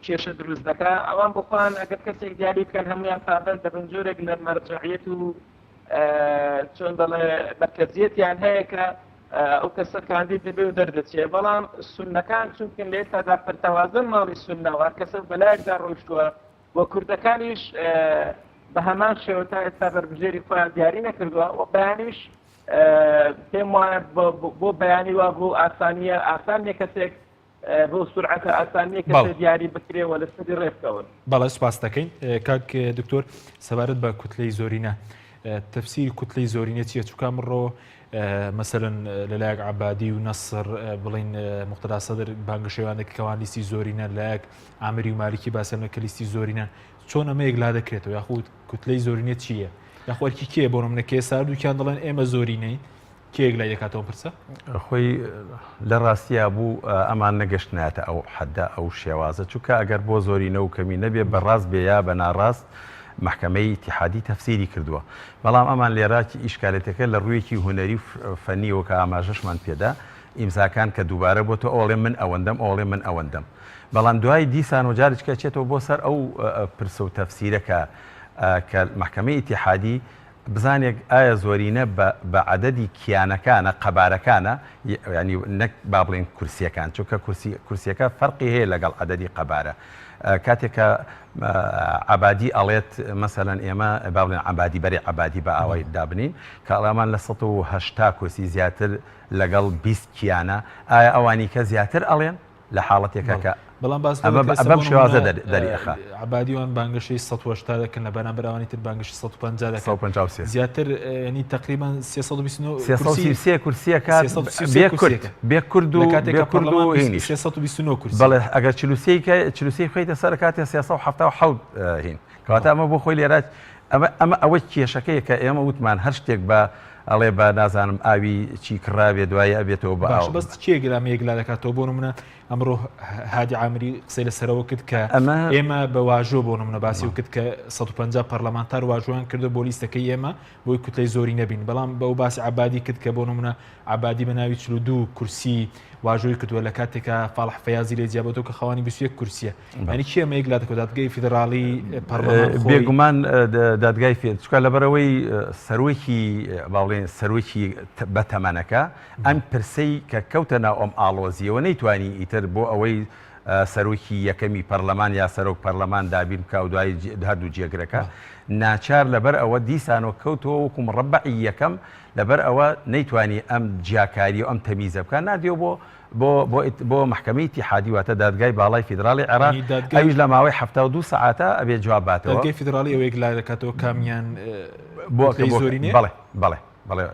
F: کێشە دروست دەکا ئەوان بۆ خۆیان ئەگەر کەسێک دیاری بکەن هەمویان پابەند دەبن جۆرێک لە مەرجەعیەت و چۆن دەڵێ مەرکەزیەتیان هەیە کە ئەو کەسە کاندید دەبێ و دەردەچێ بەڵام سوننەکان چونکن لە ئێستادا پەرتەوازەن ماڵی سوننەوە هەر کەسە بەلایەکدا ڕۆیشتووە و کوردەکانیش بە هەمان شێوە تا ئێستا بەربژێری خۆیان دیاری نەکردووە و بەیانیش پێم وایە بۆ بەیانی وا بۆ ئاسانیە ئاسان نیە کەسێک بۆ سورعەتە ئاسان نیە کەسێک دیاری بکرێ و لەسەری ڕێ بکەون.
A: بەڵێ سوپاس دەکەین کاک دکتۆر سەبارەت بە کوتلەی زۆرینە تەفسیری کوتلەی زۆرینە چییە چونکە ئەمڕۆ مەسەلەن لەلایەک عەبادی و نەسر بڵین مقتەدا سەدر بانگەشەیان دەکەن کەوان لیستی زۆرینە لایەک عامری و مالکی باسیان کە لیستی زۆرینە. چۆن ئەمە یەکلا دەکرێتەوە یاخود کوتلەی زۆرینە چییە یاخۆ ئەرکی کێ بۆ نمونە کێ ساردووکیان دەڵێن ئێمە زۆرینەین کێ یەکلای دەکاتەوە پرسە؟
E: خۆی لە ڕاستیا بوو ئەمان نەگەشتنایەتە ئەو حەدە ئەو شێوازە چونکە ئەگەر بۆ زۆرینە و کەمی نەبێ بە ڕاست بێ یا بە ناڕاست مەحکەمەی ئیتیحادی تەفسیری کردووە بەڵام ئەمان لێرە ئیشکالێتەکە لە ڕوویەکی هونەری و فەنیەوە کە ئاماژەشمان پێدا ئیمزاکان کە دووبارە بۆتەوە ئەوڵێ من ئەوەندەم ئەوڵێ من ئەوەندەم بەڵام دوای دیسان و جارێکە چێتەوە بۆ سەر ئەو پرسە و تەفسیرە کە کە مەحکەمەی ئیتیحادی بزانێک ئایا زۆرینە بە بە عەدەدی کیانەکانە، قەبارەکانە، یانی نەک با بڵێین کورسییەکان، چونکە کورسی کورسییەکە فەرقی هەیە لەگەڵ عەدەدی قەبارە. کاتێک کە عەبادی ئەڵێت مەسەلەن ئێمە با بڵێن عەبادی بەرەی عەبادی بە ئاوای دابنین کە ئەڵێ ئەمان لە 180 کورسی زیاتر لەگەڵ 20 کیانە، ئایا ئەوانی کە زیاتر ئەڵێن؟ لە حاڵەتێکا کە
A: بەڵام باس
E: ئەمە بەم شێوازە دەری ئەخا.
A: عەبادی وان بانگەشەی 180 دەکەن لە بەرامبەر ئەوانی تر بانگەشەی 150 دەکەن
E: 153
A: زیاتر ینی تقریبا 329
E: 333 کورسیەکە بێ کورد بێ کورد و
A: کاتێک کورد و هینیش 329 کورسی
E: بەڵێ ئەگەر 43 کە 43 خۆیتە سەر کاتێ 377 هین کەواتە ئەمە بۆ خۆی لێرە ئەمە ئەمە ئەوە کێشەکەیە کە ئێمە وتمان هەر شتێک بە ئەڵێ بە نازانم ئاوی چی کڕاوێ دوایی ئەبێتەوە بە
A: ئاو. باشە بەس کێ گرامە یەکلا دەکاتەوە بۆ نمونە ئەمڕۆ هادی عامری قسەی لەسەرەوە کرد کە
E: ئەمە
A: ئێمە بە واژۆ بۆ نمونە باسی کرد کە 150 پەرلەمانتار واژۆیان کردو بۆ لیستەکەی ئێمە بۆی کوتلەی زۆری نەبین بەڵام بەو باسی عبادی کرد کە بۆ نمونە عبادی بە ناوی 42 کورسی واژۆی کردووە لە کاتێکا فاڵح فەیازی لێ جیابەتەوە کە خاوەنی 21 کورسیە یانی کێ ئەمە یەکلا دەکات دادگای فیدراڵی پەرلەمان خۆی؟
E: بێگومان دادگای فێ چکە لەبەرەوەی سەرۆکی باڵێن سەرۆکی بەتەمەنەکە ئەم پرسەی کە کەوتە ناو ئەم ئاڵۆزیەوە نەیتوانی ئیتر بۆ ئەوەی سەرۆکی یەکەمی پەرلەمان یا سەرۆک پەرلەمان دابین بکە و دوای هەردوو جێگرەکە ناچار لەبەر ئەوە دیسانەوە کەوتەوە وەکو مڕەبەعی یەکەم لەبەر ئەوە نەیتوانی ئەم جیاکاری و ئەم تەمیزە بکە نادیەوە بۆ بۆ بۆ بۆ مەحکەمەی ئیتیحادی واتە دادگای باڵای فیدراڵی عێراق
A: یانی دادگای
E: ئەویش لە ماوەی 72 سەعاتە ئەبێ جواب باتەوە.
A: دادگای فیدراڵی ئەوە یەکلا دەکاتەوە کامیان
E: بۆ کە
A: کوتلەی
E: بۆ
A: زۆرینەیە؟
E: بەڵێ بەڵێ بەڵێ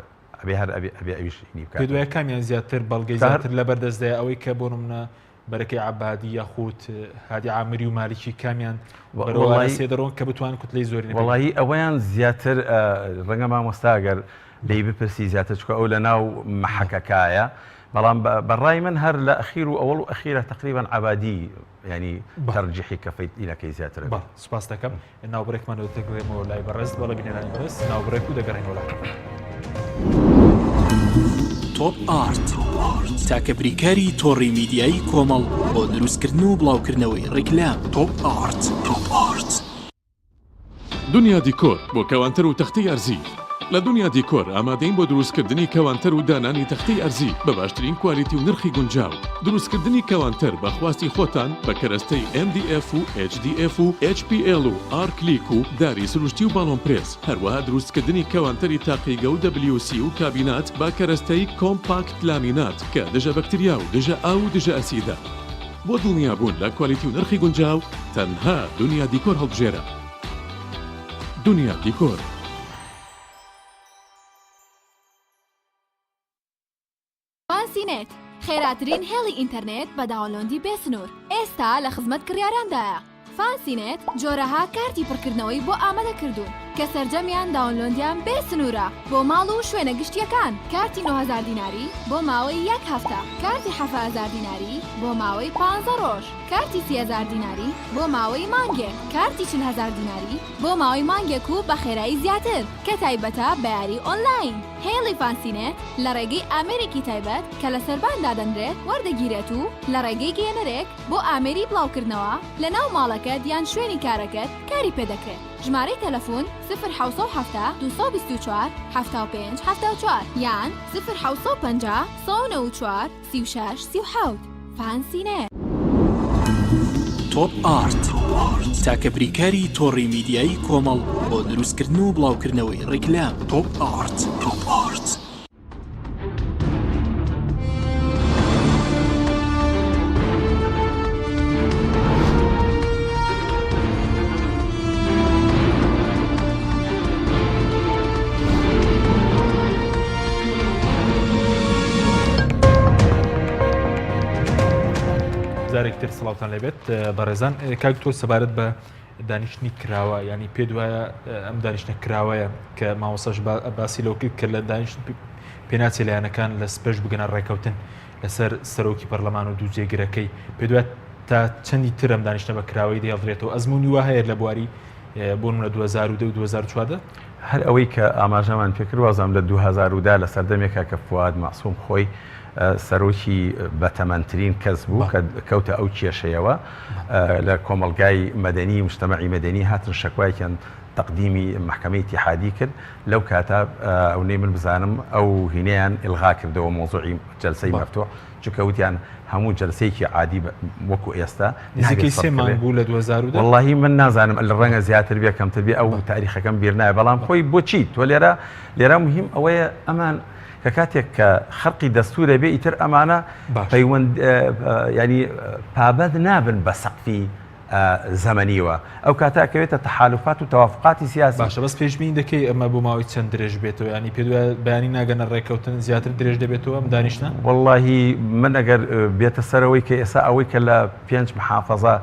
E: ئەبێ هەر ئەبێ ئەبێ ئەویش هینی
A: پێت
E: بکاتەوە.
A: وایە کامیان زیاتر بەڵگەی
E: کە هەر
A: زیاتر لەبەر دەستدایە ئەوەی کە بۆ نمونە بەرەکەی عەبادی یاخود هادی عامری و مالکی کامیان بەرەو
E: وەڵایی
A: ئاراستەیە دەڕۆن کە بتوانن کوتلەی زۆرینە پێک
E: وەڵایی ئەوەیان زیاتر ڕەنگە مامۆستا گەر لێی بپرسی زیاتر چونکە ئەو لە ناو مەحەکەکایە بەڵام بە ڕای من هەر لە ئەخیر و ئەوەڵ و ئەخیرە تەقریبەن عەبادی یانی تەرجیحی کەفەی ئینەکەی زیاترە
A: بەڵێ سوپاس دەکەم ناوبرێکمان دەگەڕێمەوە لای بەڕێز بەڵێ بینەرانی بەڕێز ناوبرێک و دەگەڕێنەوە لای.
B: تۆپ ئارت تاکە بریکاری تۆڕی میدیایی کۆمەڵ بۆ دروستکردن و بڵاوکردنەوەی ڕیکلام تۆپ ئارت. تۆپ ئارت.
G: دنیا دیکۆر بۆ کەوانتەر و تەختەی ئەرزی. لە دنیا دیکۆر ئامادەین بۆ دروستکردنی کەوانتەر و دانانی تەختەی ئەرزی بە باشترین کوالیتی و نرخی گونجاو. دروستکردنی کەوانتەر بە خواستی خۆتان بە کەرەستەی MDF و HDF و HPL و ئارکلیک و داری سروشتی و باڵۆن پرێس، هەروەها دروستکردنی کەوانتەری تاقیگە و WC و کابینات بە کەرەستەی کۆمپاکت لامینات کە دژە بەکتریا و دژە ئاو و دژە ئەسیدە. بۆ دڵنیابوون لە کوالیتی و نرخی گونجاو تەنها دنیا دیکۆر هەڵبژێرە. دنیا دیکۆر.
H: فانسی نێت، خێراترین هێڵی ئینتەرنێت بە download ی بێ سنوور، ئێستا لە خزمەت کڕیاراندایە. فانسی نێت جۆرەها کارتی پڕکردنەوەی بۆ ئامادە کردوون کە سەرجەمیان download یان بێ سنوورە بۆ ماڵ و شوێنە گشتییەکان، کارتی 9000 دیناری بۆ ماوەی یەک هەفتە، کارتی 7000 دیناری بۆ ماوەی پانزە ڕۆژ، کارتی 30000 دیناری بۆ ماوەی مانگێک، کارتی 40000 دیناری بۆ ماوەی مانگێک و بە خێرایی زیاتر کە تایبەتە بە یاری ئۆنلاین. هێڵی فانسینێت لە ڕێگەی ئامێرێکی تایبەت کە لە سەربان دادەنرێت وەردەگیرێت و لە ڕێگەی گەیەنەرێک بۆ ئامێری بڵاوکردنەوە لە ناو ماڵەکەت یان شوێنی کارەکەت کاری پێدەکرێت. ژمارەی تەلەفون، سفر 770 224 75 74 یان سفر 750 194 36 37. فانسینێت.
B: تۆپ ئارت تاکە بریکاری تۆڕی میدیایی کۆمەڵ بۆ دروستکردن و بڵاوکردنەوەی ڕیکلام. تۆپ ئارت. تۆپ ئارت.
A: جارێکتر سڵاوتان لێبێت بەڕێزان کاک تۆ سەبارەت بە دانیشتنی کراوە ینی پێ دوایە ئەم دانیشتە کراوەیە کە مامۆساش باسی لەو کرد کە لە دانیشت پێناچێ لایەنەکان لە سپەش بگەنە ڕێکەوتن لەسەر سەرۆکی پەرلەمان و دوو جێگرەکەی پێ دوای تا چەندی ترم دانیشتە بە کراوەی دێڵدرێتەوە ئەزمموی وا هەیە لە بواری بۆ نمونە 2010 و 2014؟
E: هەر ئەوەی کە ئاماژەمان پێکرد وازم لە 2010 لە سەردەمێکا کە فواد مەعسوم خۆی سەرۆکی بەتەمەنترین کەس بوو کە کەوتە ئەو کێشەیەوە لە کۆمەڵگای مەدەنی مجتەمەعی مەدەنی هاتن شەکوایەکیان تەقدیمی مەحکەمەی ئیتیحادی کرد لەو کاتە ئەونەی من بزانم ئەو هینەیان ئیلغا کردەوە مەوزوعی جەلسەی مەفتوح چونکە وتیان هەموو جەلسەیەکی عادی وەکو ئێستا
A: نزیکەی سێ مانگ بوو لە 2010
E: وەڵاهی من نازانم ڕەنگە زیاتر بێ کەمتر بێ ئەو تاریخەکەم بیر نایە بەڵام خۆی بۆچی تۆ لێرە لێرە مهم ئەوەیە ئەمان کە کاتێک کە خەرقی دەستورە بێ ئیتر ئەمانە پەیوەند ینی پابەند نابن بە سەقفی زەمەنیوە ئەو کاتە ئەکەوێتە تەحالوفات و تەوافقاتی سیاسی.
A: باشە بەس پێشبینی دەکەی ئەمە بۆ ماوەی چەند درێژ بێتەوە یانی پێت وایە بەیانی ناگەنە ڕێککەوتن زیاتر درێژ دەبێتەوە ئەم دانیشتنە؟
E: وەڵاهی من ئەگەر بێتە سەرەوەی کە ئێستا ئەوەی کە لە پێنج محافەزە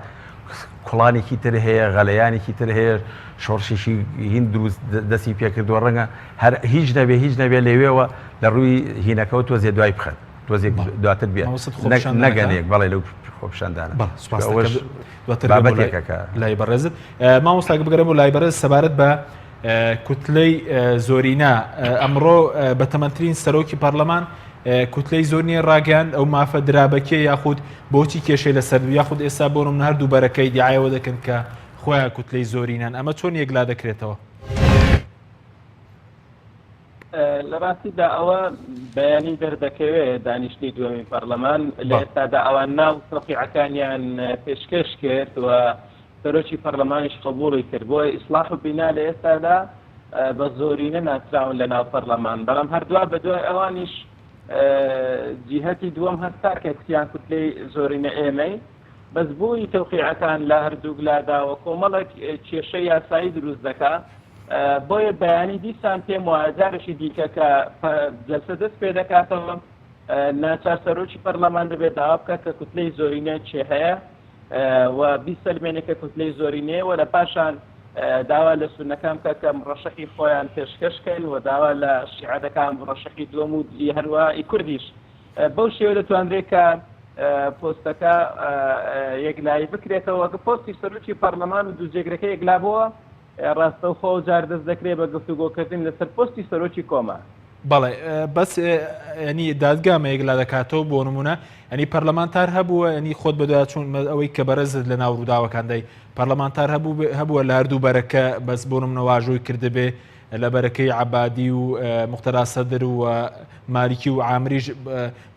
E: کوڵانێکی تر هەیە غەلەیانێکی تر هەیە شۆڕشێکی هین دروست دەستی پێکردووە ڕەنگە هەر هیچ نەبێ هیچ نەبێ لەوێوە لە ڕووی هینەکەوە تۆزێ دوای بخەن. تۆزێک دواتر بێ نەگەنێک بەڵێ لەو خۆپیشاندانە
A: بابەتێکەکە لای بەڕێزت مامۆستاکە بگەرم و لای بەڕێز سەبارەت بە کوتلەی زۆرینە ئەمڕۆ بەتەمەنترین سەرۆکی پەرلەمان کوتلەی زۆر نییە ڕاگەیان ئەو مافە درابەکێ یاخود بۆچی کێشەی لەسەر یاخود ئێستا بۆ من هەردوو بەرەکەی دیعاەوە دەکەن کە خۆیان کوتلەی زۆرینان ئەمە چۆن یەکلا دەکرێتەوە؟
F: لە ڕاستیدا ئەوە بەیانی دەردەکەوێت دانیشتنی دووەمین پەرلەمان لە ئێستادا ئەوان ناو تەوقیعەکانیان پێشکەش کرد و سەرۆکی پەرلەمانیش قبوڵی کرد بۆیە ئیسلاح و بینا لە ئێستادا بە زۆرینە ناسراون لە ناو پەرلەمان بەڵام هەردووا بە دوای ئەوانیش جیهەتی دووەم هەستا کە کوتیان کوتلەی زۆرینە ئێمەی بەس بوونی تەوقیعەکان لە هەردووک لادا و کۆمەڵێک کێشەی یاسایی دروست دەکا بۆیە بەیانی دیسان پێم وایە جارێکی دیکە کە جەلسە دەست پێ دەکاتەوە ناچار سەرۆکی پەرلەمان دەبێت داوا بکات کە کوتلەی زۆرینە چێ هەیە و بیسەلمێنێ کە کوتلەی زۆرینەیە و لە پاشان داوا لە سونەکان بکە کە مڕەشەحی خۆیان پێشکەشکەن و داوا لە شیعەکان مڕەشەحی دووەم و هەروە ئی کوردیش بەو شێوە دەتوانرێت کە پۆستەکە یەکلایی بکرێتەوە کە پۆستی سەرۆکی پەرلەمان و دوو جێگرەکە یەکلابەوە ڕاستەوخۆ ئەو جار دەست دەکرێت بە گفتوگۆکردن لەسەر پۆستی سەرۆکی کۆمار.
A: بەڵێ بەس ینی دادگا مە یەکلا دەکاتەوە بۆ نمونە ئەنی پەرلەمانتار هەبووە ئەنی خۆت بەدوای چون ئەوەی کە بەرزت لە ناو ڕووداوەکاندای پەرلەمانتار هەبوو هەبووە لە هەردوو بەرەکە بەس بۆ نمونە واژۆی کردبێ لە بەرەکەی عەبادی و موقتەدا سەدر و مالیکی و عامریش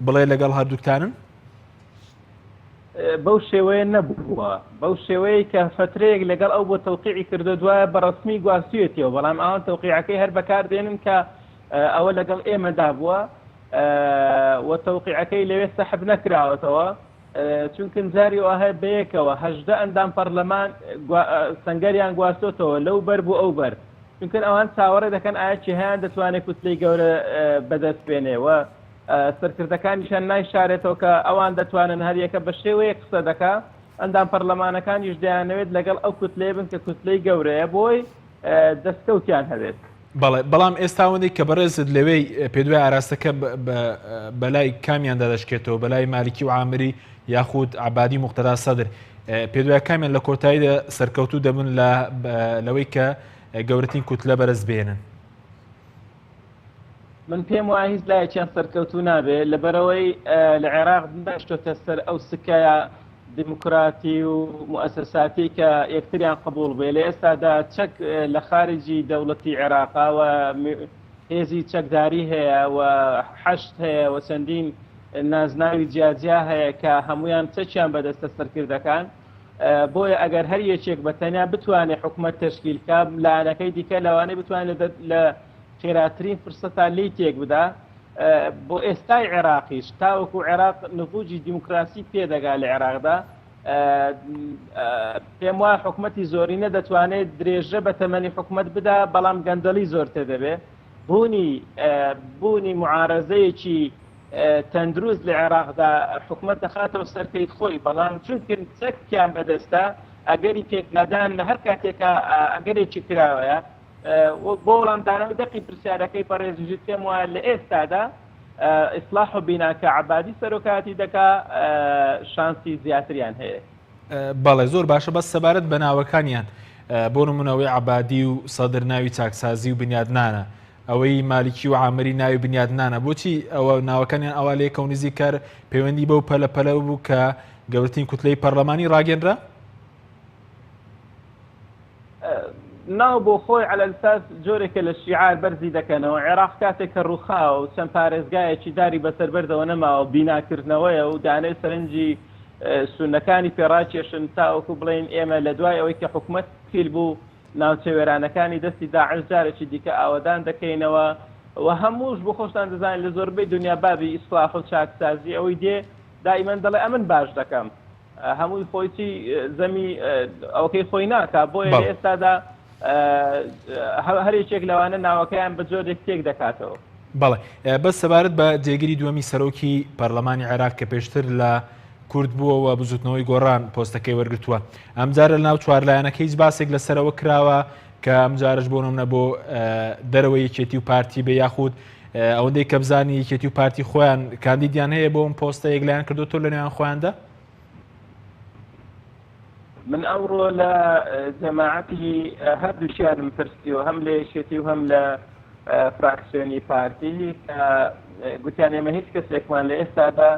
A: بڵێ لەگەڵ هەردووکتانن؟
F: بەو شێوەیە نەبووە بەو شێوەیە کە فترەیەک لەگەڵ ئەو بۆ تەوقیعی کردو دوایە بە ڕسمی گواستویەتیەوە بەڵام ئەوان تەوقیعەکەی هەر بەکاردێنن کە ئەوە لەگەڵ ئێمەدا بووە و تەوقیعەکەی لەوێ سەحب نەکراوەتەوە چونکن جاری وا هەیە بەیەکەوە 18 ئەندام پەرلەمان سەنگەریان گواستۆتەوە لەو بەر بۆ ئەو بەر چونکن ئەوان چاوەڕێ دەکەن ئایا کێهیان دەتوانێت کوتلەی گەورە بەدەست بێنێ و سەرکردەکانیشان نایشارێتەوە کە ئەوان دەتوانن هەریەکە بە شێوەیەک قسە دەکا ئەندام پەرلەمانەکانیش دەیانەوێت لەگەڵ ئەو کوتلەیە بن کە کوتلەی گەورەیە بۆی دەستکەوتیان هەبێت.
A: بەڵێ بەڵام ئێستا ئەوەندەی کە بەڕێزت لەوێی پێدوای ئاراستەکە بەلای کامیاندا دەشکێتەوە بەلای مالکی و عامری یاخود عبادی مخترا سەدر پێدوای کامیان لە کۆتاییدا سەرکەوتوو دەبن لە لەوەی کە گەورەترین کوتلە بەرز بێنن
F: من پێم وایە هیچ لایەکیان سەرکەوتوو نابێت لەبەرەوەی لە عێراق ناشتۆتە سەر ئەو سکەیە دیموکراتی و موئەسەساتی کە یەکتریان قبوڵ بێ لە ئێستادا چەک لە خارجی دەوڵەتی عێراقا و هێزی چەکداری هەیە و حەشد هەیە و چەندین نازناوی جیاجیا هەیە کە هەمویان چەکیان بەدەستە سەرکردەکان بۆیە ئەگەر هەر یەکێک بە تەنیا بتوانێت حکومەت تەشکیل کا لایەنەکەی دیکە لەوانەیە بتوانێت لە خێراترین فرسەتا لێی تێک بدا بۆ ئێستای عێراقیش تاوەکو عێراق نفوجی دیموکراسی پێدەگا لە عێراقدا پێم وایە حکومەتی زۆرینە دەتوانێت درێژە بە تەمەنی حکومەت بدا بەڵام گەندەڵی زۆرتر دەبێت بوونی بوونی معارەزەیەکی تەندروست لە عێراقدا حکومەت دەخاتەوە سەر پێی خۆی بەڵام چونکن چەکیان بەدەستە. ئەگەری پێکدادان لە هەر کاتێکا ئەگەرێکی کراوەیە. بۆ وەڵامدانەوەی دەقی پرسیارەکەی بەڕێزیشت پێم وایە لە ئێستادا ئیسڵاح و بینا کە عەبادی سەرۆکایەتی دەکا شانسی زیاتریان هەیە.
A: بەڵێ زۆر باشە بەس سەبارەت بە ناوەکانیان بۆ نمونە ئەوەی عەبادی و سەدر ناوی چاکسازی و بنیادنانە ئەوەی مالکی و عامری ناوی بنیادنانە بۆچی ئەوە ناوەکانیان ئەوا لێکەوە نزیک کار پەیوەندی بەو پەلە پەلە بوو کە گەورەترین کوتلەی پەرلەمانی ڕاگەنرا؟
F: ناو بۆ خۆی عەلەلساس جۆرێکە لە شیعار بەرزی دەکەنەوە، عێراق کاتێک کە ڕووخاوە و چەند پارێزگایەکی داری بەسەر بەردەوە نەماوە بیناکردنەوەیە و دانەی سەرنجی سوننەکانی پێڕاکێشن تاوەکو بڵێین ئێمە لە دوای ئەوەی کە حکومەت تشکیل بوو ناوچە وێرانەکانی دەستی داعش جارێکی دیکە ئاوەدان دەکەینەوە و هەمووش بۆ خۆشتان دەزانین لە زۆربەی دنیا بابی ئیسڵاح و چاکسازی ئەوەی دێ دائیمەن دەڵێ ئەمن باش دەکەم هەمووی خۆی چی زەمی ئەوەکەی خۆی ناکا بۆیە لە ئێستادا هەر یەکێک لەوانە ناوەکەیان بە جۆرێک تێک دەکاتەوە.
A: بەڵێ بەس سەبارەت بە جێگری دووەمی سەرۆکی پەرلەمانی عێراق کە پێشتر لە کورد بووە و بزوتنەوەی گۆڕان پۆستەکەی وەرگتووە ئەمجارە لەناو چوارلایەنەکە هیچ باسێک لەسەرەوە کراوە کە ئەمجارش بۆ نمونە بۆ دەرەوەی یەکێتی و پارتی بێ یاخود ئەوەندەی کە بزانی یەکێتی و پارتی خۆیان کاندیدیان هەیە بۆ ئەم پۆستە یەکلایان کردوتۆ لە نێوان خۆیاندا؟
F: من ئەوڕۆ لە جەماعەتی هەردووکیانم پرسیەوە هەم لە یەکێتی و هەم لە فراکسیۆنی پارتی کە گوتیان ئێمە هیچ کەسێکمان لە ئێستادا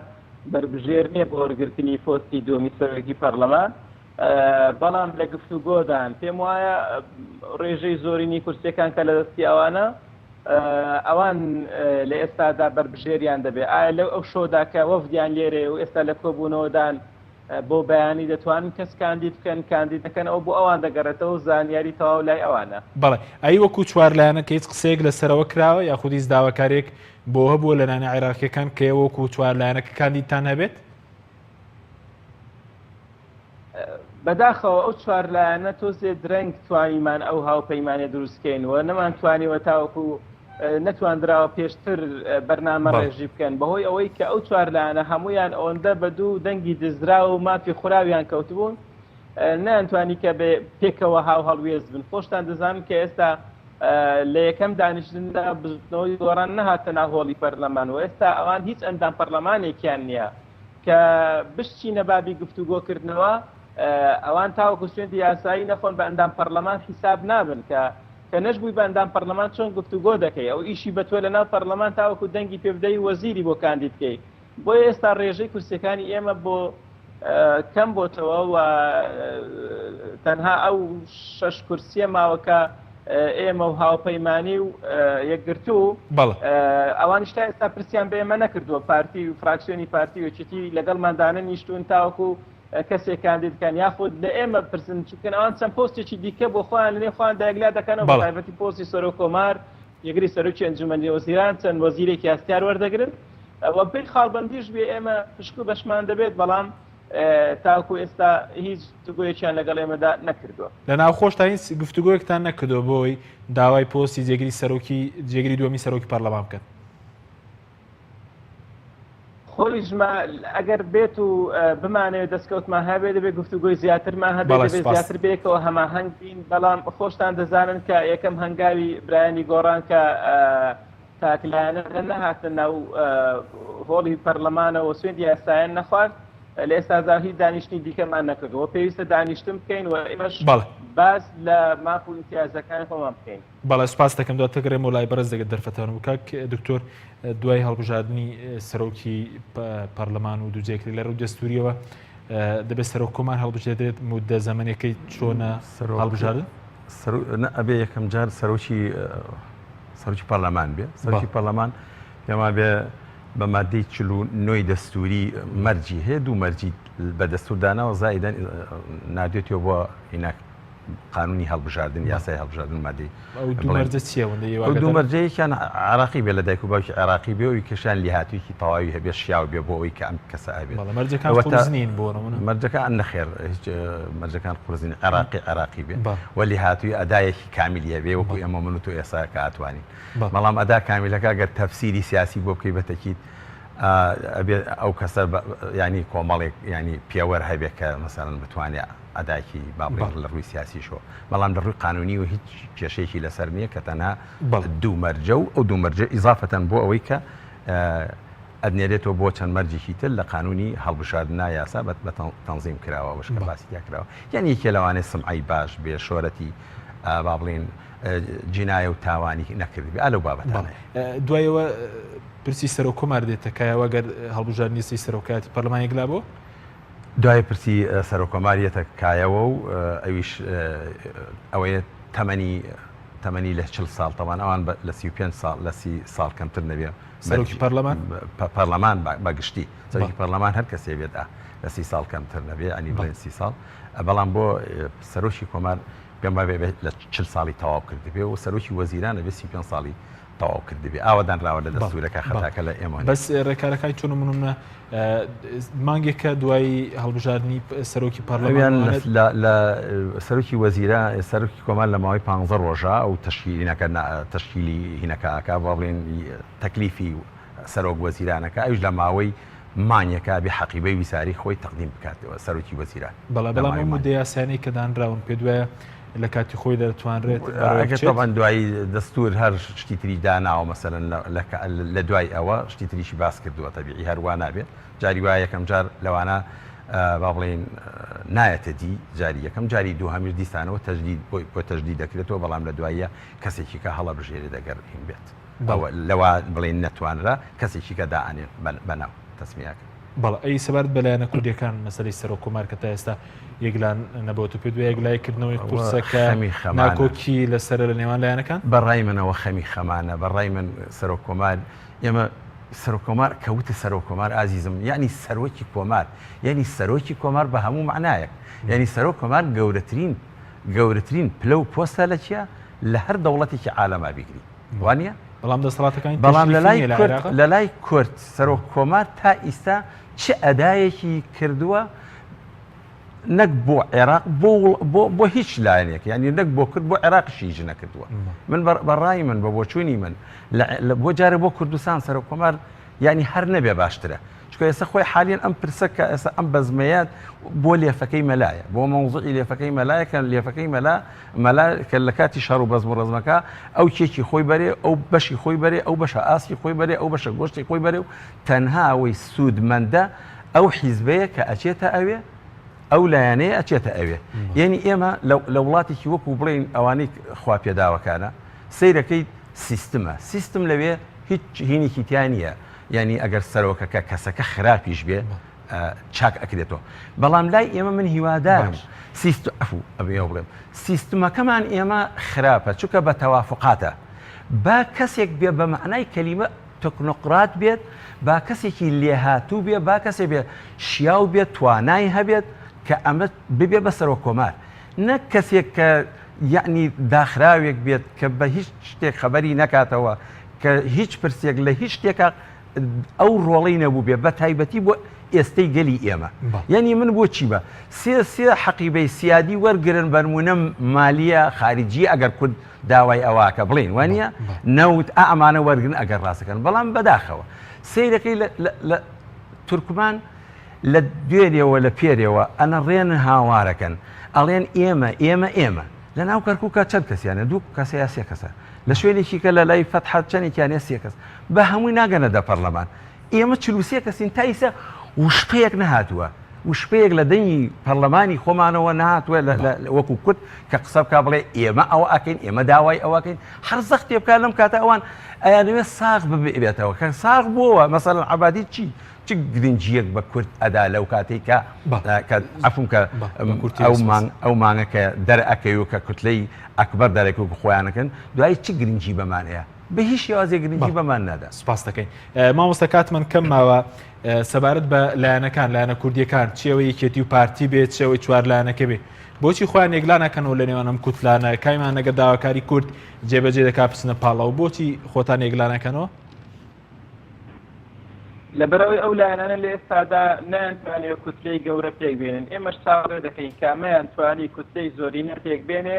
F: بەربژێر نییە بۆ وەرگرتنی پۆستی دووەمی سەرۆکی پەرلەمان بەڵام لە گفتوگۆدان پێم وایە ڕێژەی زۆرینی کورسیەکان کە لە دەستی ئەوانە ئەوان لە ئێستادا بەربژێریان دەبێت ئایا لەو ئەو شۆدا کە وەفدیان لێرەیە و ئێستا لە کۆبوونەوەدان بۆ بەیانی دەتوانن کەس کاندید بکەن کاندید دەکەن ئەو بۆ ئەوان دەگەڕێتەوە زانیاری تەواو لای ئەوانە.
A: بەڵێ ئەی وەکو چوارلایەنە کە هیچ قسەیەک لەسەرەوە کراوە یاخود هیچ داواکاریەک بۆ هەبووە لە لایەنە عێراقیەکان کە ئێوە وەکو چوارلایەنەکە کاندیدتان هەبێت؟
F: بەداخەوە ئەو چوارلایەنە تۆزێ درەنگ توانیمان ئەو هاوپەیمانە دروستکەین و نەمانتوانیوە تاوەکو نەتواندراوە پێشتر بەرنامە ڕێژی بکەن بەهۆی ئەوەی کە ئەو چوارلایەنە هەمویان ئەوەندە بە دوو دەنگی دزرا و مافی خوراویان کەوتبوون نەیانتوانی کە پێکەوە هاو هەڵوێست بن خۆشتان دەزانن کە ئێستا لە یەکەم دانیشتندا بزوتنەوەی گۆڕان نەهاتە ناو هۆڵی پەرلەمان و ئێستا ئەوان هیچ ئەندام پەرلەمانێکیان نییە کە بشچینە بابی گفتوگۆکردنەوە ئەوان تاوەکو سوێندی یاسایی نەخۆن بە ئەندام پەرلەمان حیساب نابن کە کە نەشبووی بە ئەندام پەرلەمان چۆن گفتوگۆ دەکەی ئەو ئیشی بە تۆ لەناو پەرلەمان تاوەکو دەنگی پێ بدەی وەزیری بۆ کاندید کەی بۆیە ئێستا ڕێژەی کورسیەکانی ئێمە بۆ کەم بۆتەوە و تەنها ئەو شەش کورسیە ماوە کە ئێمە و هاوپەیمانی و یەکگرتوو ئەوانیش تا ئێستا پرسیان بە ئێمە نەکردووە پارتی و فراکسیۆنی پارتی و یەکێتی لەگەڵمان دانەنیشتوون تاوەکو کەسێک کاندید بکەن یاخود لە ئێمە پرسن چونکە ئەوان چەند پۆستێکی دیکە بۆ خۆیان لەنێو خۆیان دایگلا دەکەنەوە بە تایبەتی پۆستی سەرۆک کۆمار جێگری سەرۆکی ئەنجومەنی وەزیران چەند وەزیرێکی هەستیار وەردەگرن و پێی خاڵبەندیش بێ ئێمە پشک و بەشمان دەبێت بەڵام تاکو ئێستا هیچ گفتوگۆیەکیان لەگەڵ ئێمەدا نەکردووە.
A: لە ناوخۆشتان هیچ گفتوگۆیەکتان نەکردووە بۆ ئەوەی داوای پۆستی جێگری سەرۆکی جێگری دووەمی سەرۆکی پەرلەمان بکەن؟
F: خۆیشما ئەگەر بێت و بمانەوێت دەستکەوتمان هەبێت دەبێت گفتوگۆی زیاترمان هەبێت دەبێت زیاتر بێکەوە هەماهەنگ بین بەڵام خۆشتان دەزانن کە یەکەم هەنگاوی برایانی گۆڕان کە تاکلایەنە نەهاتە ناو هۆڵی پەرلەمانەوە سوێندی یاسایان نەخوارد لە ئێستادا هیچ دانیشتنی دیکەمان نەکردووە پێویستە دانیشتن بکەین و ئێمەش باس لە ماف و ئیمتیازەکانی خۆمان بکەین.
A: بەڵێ سوپاست دەکەم دواتر گەڕێمەوە لای بەڕێز دەگەر دەرفەتان بوو کاک دکتۆر دوای هەڵبژاردنی سەرۆکی پەرلەمان و دوو جێگری لە ڕووی دەستوریەوە دەبێت سەرۆک کۆمار هەڵبژێردرێت مودە زەمەنەکەی چۆنە هەڵبژاردن
E: ئەبێ یەکەم جار سەرۆکی سەرۆکی پەرلەمان بێ سەرۆکی پەرلەمان پێما بێ بە مادەی 49 دەستوری مەرجی هەیە دوو مەرجی بە دەستور داناوە زائیدەن نادێتەوە بۆ هیناک قانونی هەڵبژاردن یاسای هەڵبژاردن مادەی
A: ئەو دوو مەرجە چییە وەندە
E: ئێوە ئەو دوو مەرجە یەکیان عێراقی بێ لە دایک و باوکی عێراقی بێ و یەکەشیان لێهاتوویەکی تەواوی هەبێ شیاو بێ بۆ ئەوەی کە ئەم کەسە ئەبێت
A: بەڵێ مەرجەکان قورس نین بۆ نمونە
E: مەرجەکان نەخێر هیچ مەرجەکان قورس نین عێراقی عێراقی بێ و لێهاتووی ئەدایەکی کامیلی هەبێ وەکو ئێمە من و تۆ ئێستا کە ئەتوانین بەڵام ئەدا کامیلەکە گەر تەفسیری سیاسی بۆ بکەی بەتەکید ئەبێ ئەو کەسە ینی کۆمەڵێک ینی پێوەر هەبێ کە مەسەلەن بتوانێ. ئەداکی با بڵێین لە ڕووی سیاسیشەوە بەڵام لە ڕووی قانونی و هیچ کێشەیەکی لەسەر نییە کە تەنها دوو مەرجە و ئەو دوو مەرجە ئیزافەتەن بۆ ئەوەی کە ئەنێرێتەوە بۆ چەند مەرجێکی تر لە قانونی هەڵبژاردنا یاسا بە تەنزیم کراوە ئەوەش کە باسی تیا کراوە یان یەکێ لەوانەیە سمعەی باش بێ شۆرەتی با بڵێین جینایە و تاوانی نەکردبێ ئا لەو بابەتانەیە.
A: دوایەوە پرسی سەرۆک کۆمار دێتە کایەوە گەر هەڵبژاردنی سی سەرۆکایەتی پەرلەمان یەکلا بۆ؟
E: دوای پرسی سەرۆک کۆمار یەتە کایەوە و ئەویش ئەوەیە تەمەنی تەمەنی لە چل ساڵ تەوان ئەوان لە 35 ساڵ لە سی ساڵ کەمتر نەبێ
A: سەرۆکی پەرلەمان
E: پەرلەمان بە گشتی سەرۆکی پەرلەمان هەر کەسێ بێت لە سی ساڵ کەمتر نەبێ ئەنی بڵێن سی ساڵ بەڵام بۆ سەرۆکی کۆمار پێم وابێ لە چل ساڵی تەواو کردبێ و سەرۆکی وەزیران ئەبێ 35 ساڵی تەواو کردبێ ئاوا دانراوە لە دەستورەکە خەتاکە لە ئێمە
A: بەس ڕێکارەکانی چۆن منە مانگێکە دوای هەڵبژاردننی سەرۆکی پەرلەمان
E: لە سەرۆکی وەزیرە سەرۆکی کۆمار لە ماوەی 15 ڕۆژە ئەو تەشکیلینەکە تەشکیلی هینەکە ئەکا با بڵێن تەکلیفی سەرۆک وەزیرانەکە ئەویش لە ماوەی مانگێکا بێ حەقیبەی ویزاری خۆی تەقدیم بکات سەرۆکی وەزیران.
A: بەڵێ بەڵام ئەو مودە یاسایانەی کە دانراون پێت وایە لە کاتی خۆیدا دەتوانرێت بەڕێوە بچێت؟
E: تەبعەن دوایی دەستوور هەر شتی تری داناوە مەسەلەن لە دوای ئەوە شتی تریشی باس کردووە تەبیعی هەر وا نابێت جاری وایە یەکەم جار لەوانە با بڵێین نایەتە دی جاری یەکەم جاری دووهەمیش دیسانەوە تەجدید بۆی بۆ تەجدید دەکرێتەوە بەڵام لە دواییە کەسێکی کە هەڵەبژێرێت ئەگەر هین بێت. ئەوە لەوە بڵێین نەتوانرا کەسێکی کە دائەنێن بەناو تەسمیەکە.
A: بەڵێ ئەی سەبارەت بە لایەنە کوردیەکان مەسەلەی سەرۆک کۆمار کە تا ئێستا یەکلان نەبۆتە پێت وایە یەکلایی کردنەوەی قورسە کە ناکۆکی لەسەرە لە نێوان لایەنەکان؟
E: بە ڕای منەوە خەمی خەمانە بە ڕای من سەرۆک کۆمار ئێمە سەرۆک کۆمار کە وتت سەرۆک کۆمار ئازیزم یەعنی سەرۆکی کۆمار یەعنی سەرۆکی کۆمار بە هەموو مەعنایەک یەعنی سەرۆک کۆمار گەورەترین گەورەترین پلە و پۆستە لە چیا لە هەر دەوڵەتێکی عالەما بیگری وانە؟
A: بەڵام دەسەڵاتەکانی
E: بەڵام لە لای کورد لە لای کورد سەرۆک کۆمار تا ئیستا چ ئەدایەکی کردووە نەک بۆ عێراق بۆ بۆ بۆ هیچ لایەنێک یعنی نەک بۆ کرد بۆ عێراقیش هیچ نەکردووە من بەڕای من بە بۆچوونی من بۆ جارێ بۆ کوردستان سەرۆک کۆمار یانی هەر نەبێ باشترە چونکە ئێستا خۆی حالیەن ئەم پرسە کە ئێستا ئەم بەزمەیە بۆ لێفەکەی مەلایە بۆ مەوزوعی لێفەکەی مەلایە کە لێفەکەی مەلا مەلا کە لە کاتی شەڕ و بەزم و ڕەزمەکە ئەو کێکی خۆی بەرێ ئەو بەشی خۆی بەرێ ئەو بەشە ئاسکی خۆی بەرێ ئەو بەشە گۆشتی خۆی بەرێ و تەنها ئەوەی سوودمەندە ئەو حیزبەیە کە ئەچێتە ئەوێ ئەو لایەنەیە ئەچێتە ئەوێ یعنی ئێمە لە وڵاتێکی وەکو بڵین ئەوانەی خوا پێداوەکانە سەیرەکەی سیستمە سیستم لەوێ هیچ هینێکی تیا نییە یعنی ئەگەر سەرۆکەکە کەسەکە خراپیش بێ چاک ئەکرێتەوە بەڵام لای ئێمە من هیوادارم سیست ئەفو ئەبێ بڵێم سیستمەکەمان ئێمە خراپە چونکە بە تەوافقاتە با کەسێک بێ بە مەعنای کەلیمە تەکنۆقرات بێت با کەسێکی لێهاتوو بێ با کەسێ بێ شیاو بێت توانای هەبێت کە ئەمە ببێ بە سەرۆک کۆمار نەک کەسێک کە یەعنی داخراوێک بێت کە بە هیچ شتێک خەبەری نەکاتەوە کە هیچ پرسێک لە هیچ شتێکا ئەو ڕۆڵەی نەبووبێ بە تایبەتی بۆ ئێستەی گەلی ئێمە یعنی من بۆچی بە سێ سێ حەقیبەی سیادی وەرگرن بەرمونە مالیە خارجی ئەگەر کورد داوای ئەوواکە بڵین وانە نەوت ئا ئەمانە وەرگن ئەگەر ڕاستەکەن بەڵام بەداخەوە سیرەکەی لە تورکمان لە دوێنێوە لە پێرێوە ئەنەڕێن هاوارەکەن ئەڵێن ئێمە ئێمە ئێمە لە ناو کەرکووکە چەند کەسیانە دوو کەسە یا سێ کەسە لە شوێنێکی کە لە لای فەتحە چەندێکیان سێ کەس بە هەمووی ناگەنە دە پەرلەمان ئێمە 43 کەسین تا ئیسە وشپەیەک نەهاتووە وشپەیەک لە دەنگی پەرلەمانی خۆمانەوە نهاتووە وەکو کورد کە قسە بکە بڵێ ئێمە ئەوە ئەکەین ئێمە داوای ئەوەکەین هەر زەختێ بکە لەم کاتە ئەوان ئەیانەوێت ساغ ببێتەوە کە ساغ بووەوە مەسەلەن عەبادی چی چ گرنگییەک بە کورد ئەدا لەو کاتەی کە کە عەفوم کە ئەو مانگ ئەو مانگە کە دەرئەکەوی و کە کوتلەی ئەکبەر دەرەکەوی و خۆیان ئەکەن دوایی چ گرنگی بەمان ئەیا بە هیچ شێوازێک گرنگی بەمان نادا.
A: سوپاس دەکەین مامۆستا کاتمان کەم ماوە سەبارەت بە لایەنەکان لایەنە کوردیەکان چی ئەوەی یەکێتی و پارتی بێت چی ئەوەی چوار لایەنەکە بێ بۆچی خۆیان یەکلا ناکەنەوە لە نێوان ئەم کوتلانە کایمان ئەگەر داواکاری کورد جێبەجێ دەکا بچنە پاڵەوە بۆچی خۆتان یەکلا ناکەنەوە؟
F: لەبەرئەوەی ئەو لایەنانە لە ئێستادا نەیانتوانیوە کوتلەی گەورە پێکبێنن، ئێمەش چاوەڕێ دەکەین کامەیان توانی کوتلەی زۆرینە پێکبێنێ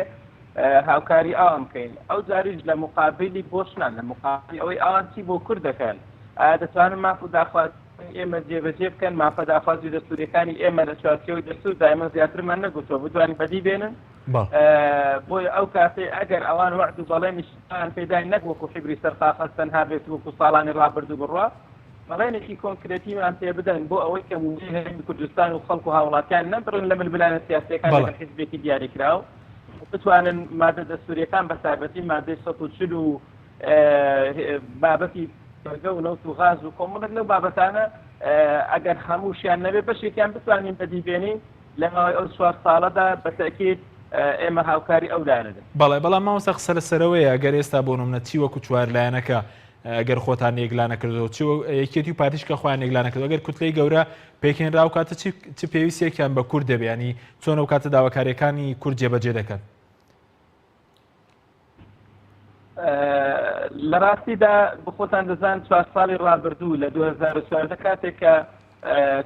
F: هاوکاری ئەوان بکەین، ئەو جاریش لە مقابلی بۆش نا، لە مقابلی ئەوەی ئەوان چی بۆ کورد دەکەن، ئایا دەتوانن ماف و داخوازی. ئێمە جێبەجێ بکەن، مافە داخوازی و دەستوورییەکانی ئێمە لە چوارچێوەی دەستووردا ئێمە زیاترمان نەگوتووە بتوانین بەدی بێنن. بۆیە ئەو کاتەی ئەگەر ئەوان وەعد و بەڵێنیشیان پێداین نەک وەکو حیبری سەر قاقەز تەنها بێت و وەکو ساڵانی ڕابردوو بڕوا، بەڵێنێکی کۆنکرێتیمان پێ بدەن بۆ ئەوەی کە مووچەی هەرێمی کوردستان و خەڵک و هاوڵاتیان نەبڕن لە ململانێ سیاسییەکان لەگەڵ حیزبێکی دیاریکراو و بتوانن مادە دەستوورییەکان بە تایبەتی مادەی 140 و بابەتی بەرگە و نەوت و غاز و کۆمەڵێک لەو بابەتانە ئەگەر هەمووشیان نەبێ بەشێکیان بتوانین بەدی بێنین لە ماوەی ئەو چوار ساڵەدا بە تەئکید ئێمە هاوکاری ئەو لایەنە دەبین.
A: بەڵێ بەڵام مامۆستا قسە لەسەرەوەیە ئەگەر ئێستا بۆ نمونە چی وەکو چوار لایەنەکە ئەگەر خۆتان یەکلا نەکردەوە چی یەکێتی و پارتیش کە خۆیان یەکلا نەکردەوە ئەگەر کوتلەی گەورە پێکهێنرا ئەو کاتە چی چ پێویستیەکیان بە کورد دەبێ ینی چۆن ئەو کاتە داواکاریەکانی کورد جێبەجێ دەکەن؟
F: لە ڕاستیدا بخۆتان دەزان چوار ساڵی ڕابردوو لە 2014 کاتێک کە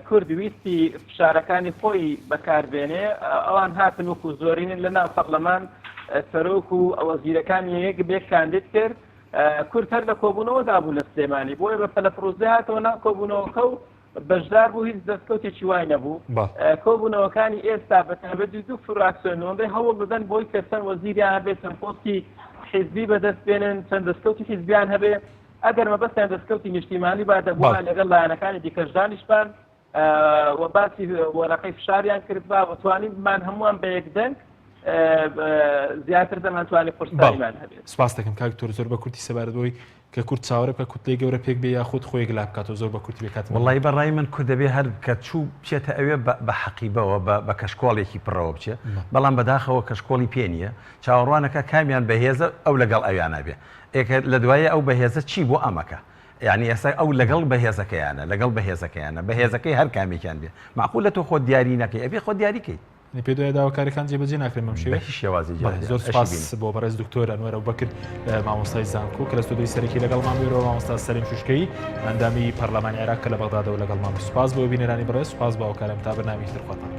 F: کورد ویستی فشارەکانی خۆی بەکاربێنێ ئەوان هاتن وەکو زۆرینن لە ناو پەرلەمان سەرۆک و وەزیرەکانی یەک بێ کاندید کرد کورد هەر لە کۆبوونەوەدا بوو لە سلێمانی بۆیە بە پەلەپڕوزێ هاتەوە ناو کۆبوونەوەکە و بەشدار بوو هیچ دەستکەوتێکی وای نەبوو کۆبوونەوەکانی ئێستا بە تایبەتی دوو فراکسیۆن ئەوەندەی هەوڵ دەدەن بۆی کە چەند وەزیریان هەبێت چەند پۆستی حیزبی بەدەست بێنن چەند دەستکەوتی حیزبیان هەبێ ئەگەر مەبەستیان دەستکەوتی نیشتیمانی با دەبووە لەگەڵ لایەنەکانی دیکەش دانیشتبان و باسی وەرەقەی فشاریان کردبا و توانیمان هەمووان بە یەک دەنگ زیاتر دەمانتوانی قورساییمان هەبێت.
A: سپاس دەکەم کاک دکتۆر زۆر بە کورتی سەبارەت بەوەی کە کورد چاوەڕێ بکات کوتلەی گەورە پێک بێ یاخود خۆی یەکلا بکاتەوە زۆر بە کورتی بێ کاتمان
E: وەڵایی بە ڕای من کورد دەبێ هەر کە چوو بچێتە ئەوێ بە حەقیبەوە بە کەشکۆڵێکی پڕەوە بچێ بەڵام بەداخەوە کەشکۆڵی پێ نییە چاوەڕوانەکە کامیان بەهێزە ئەو لەگەڵ ئەویانە بێ ئێکە لە دوایە ئەو بەهێزە چی بۆ ئەمەکە یانی ئێستا ئەو لەگەڵ بەهێزەکەیانە لەگەڵ بەهێزەکەیانە بەهێزەکەی هەر کامێکیان بێ مەعقولە تۆ خۆت دیاری نەکەی ئەبێ خۆت دیاری کەیت.
A: یانی پێت وایە داواکاریەکان جێبەجێ ناکرێن بەم شێوەیە؟
E: بە هیچ شێوازێک
A: بەڵێ
E: جێبەجێ
A: زۆر
E: ئەشی
A: سوپاس
E: بینی.
A: بۆ بەڕێز دکتۆر ئەنوەر ئەبوبەکر مامۆستای زانکۆ کە لە ستۆدیۆی سەرەکی لەگەڵمان بوویەوە مامۆستا سەلیم شوشکەیی ئەندامی پەرلەمانی عێراق کە لە بەغدادەوە لەگەڵمان بوو سوپاس بۆ بینەرانی بەڕێز سوپاس بۆ هاوکارم تا بەرنامەیەکی تر خواتان.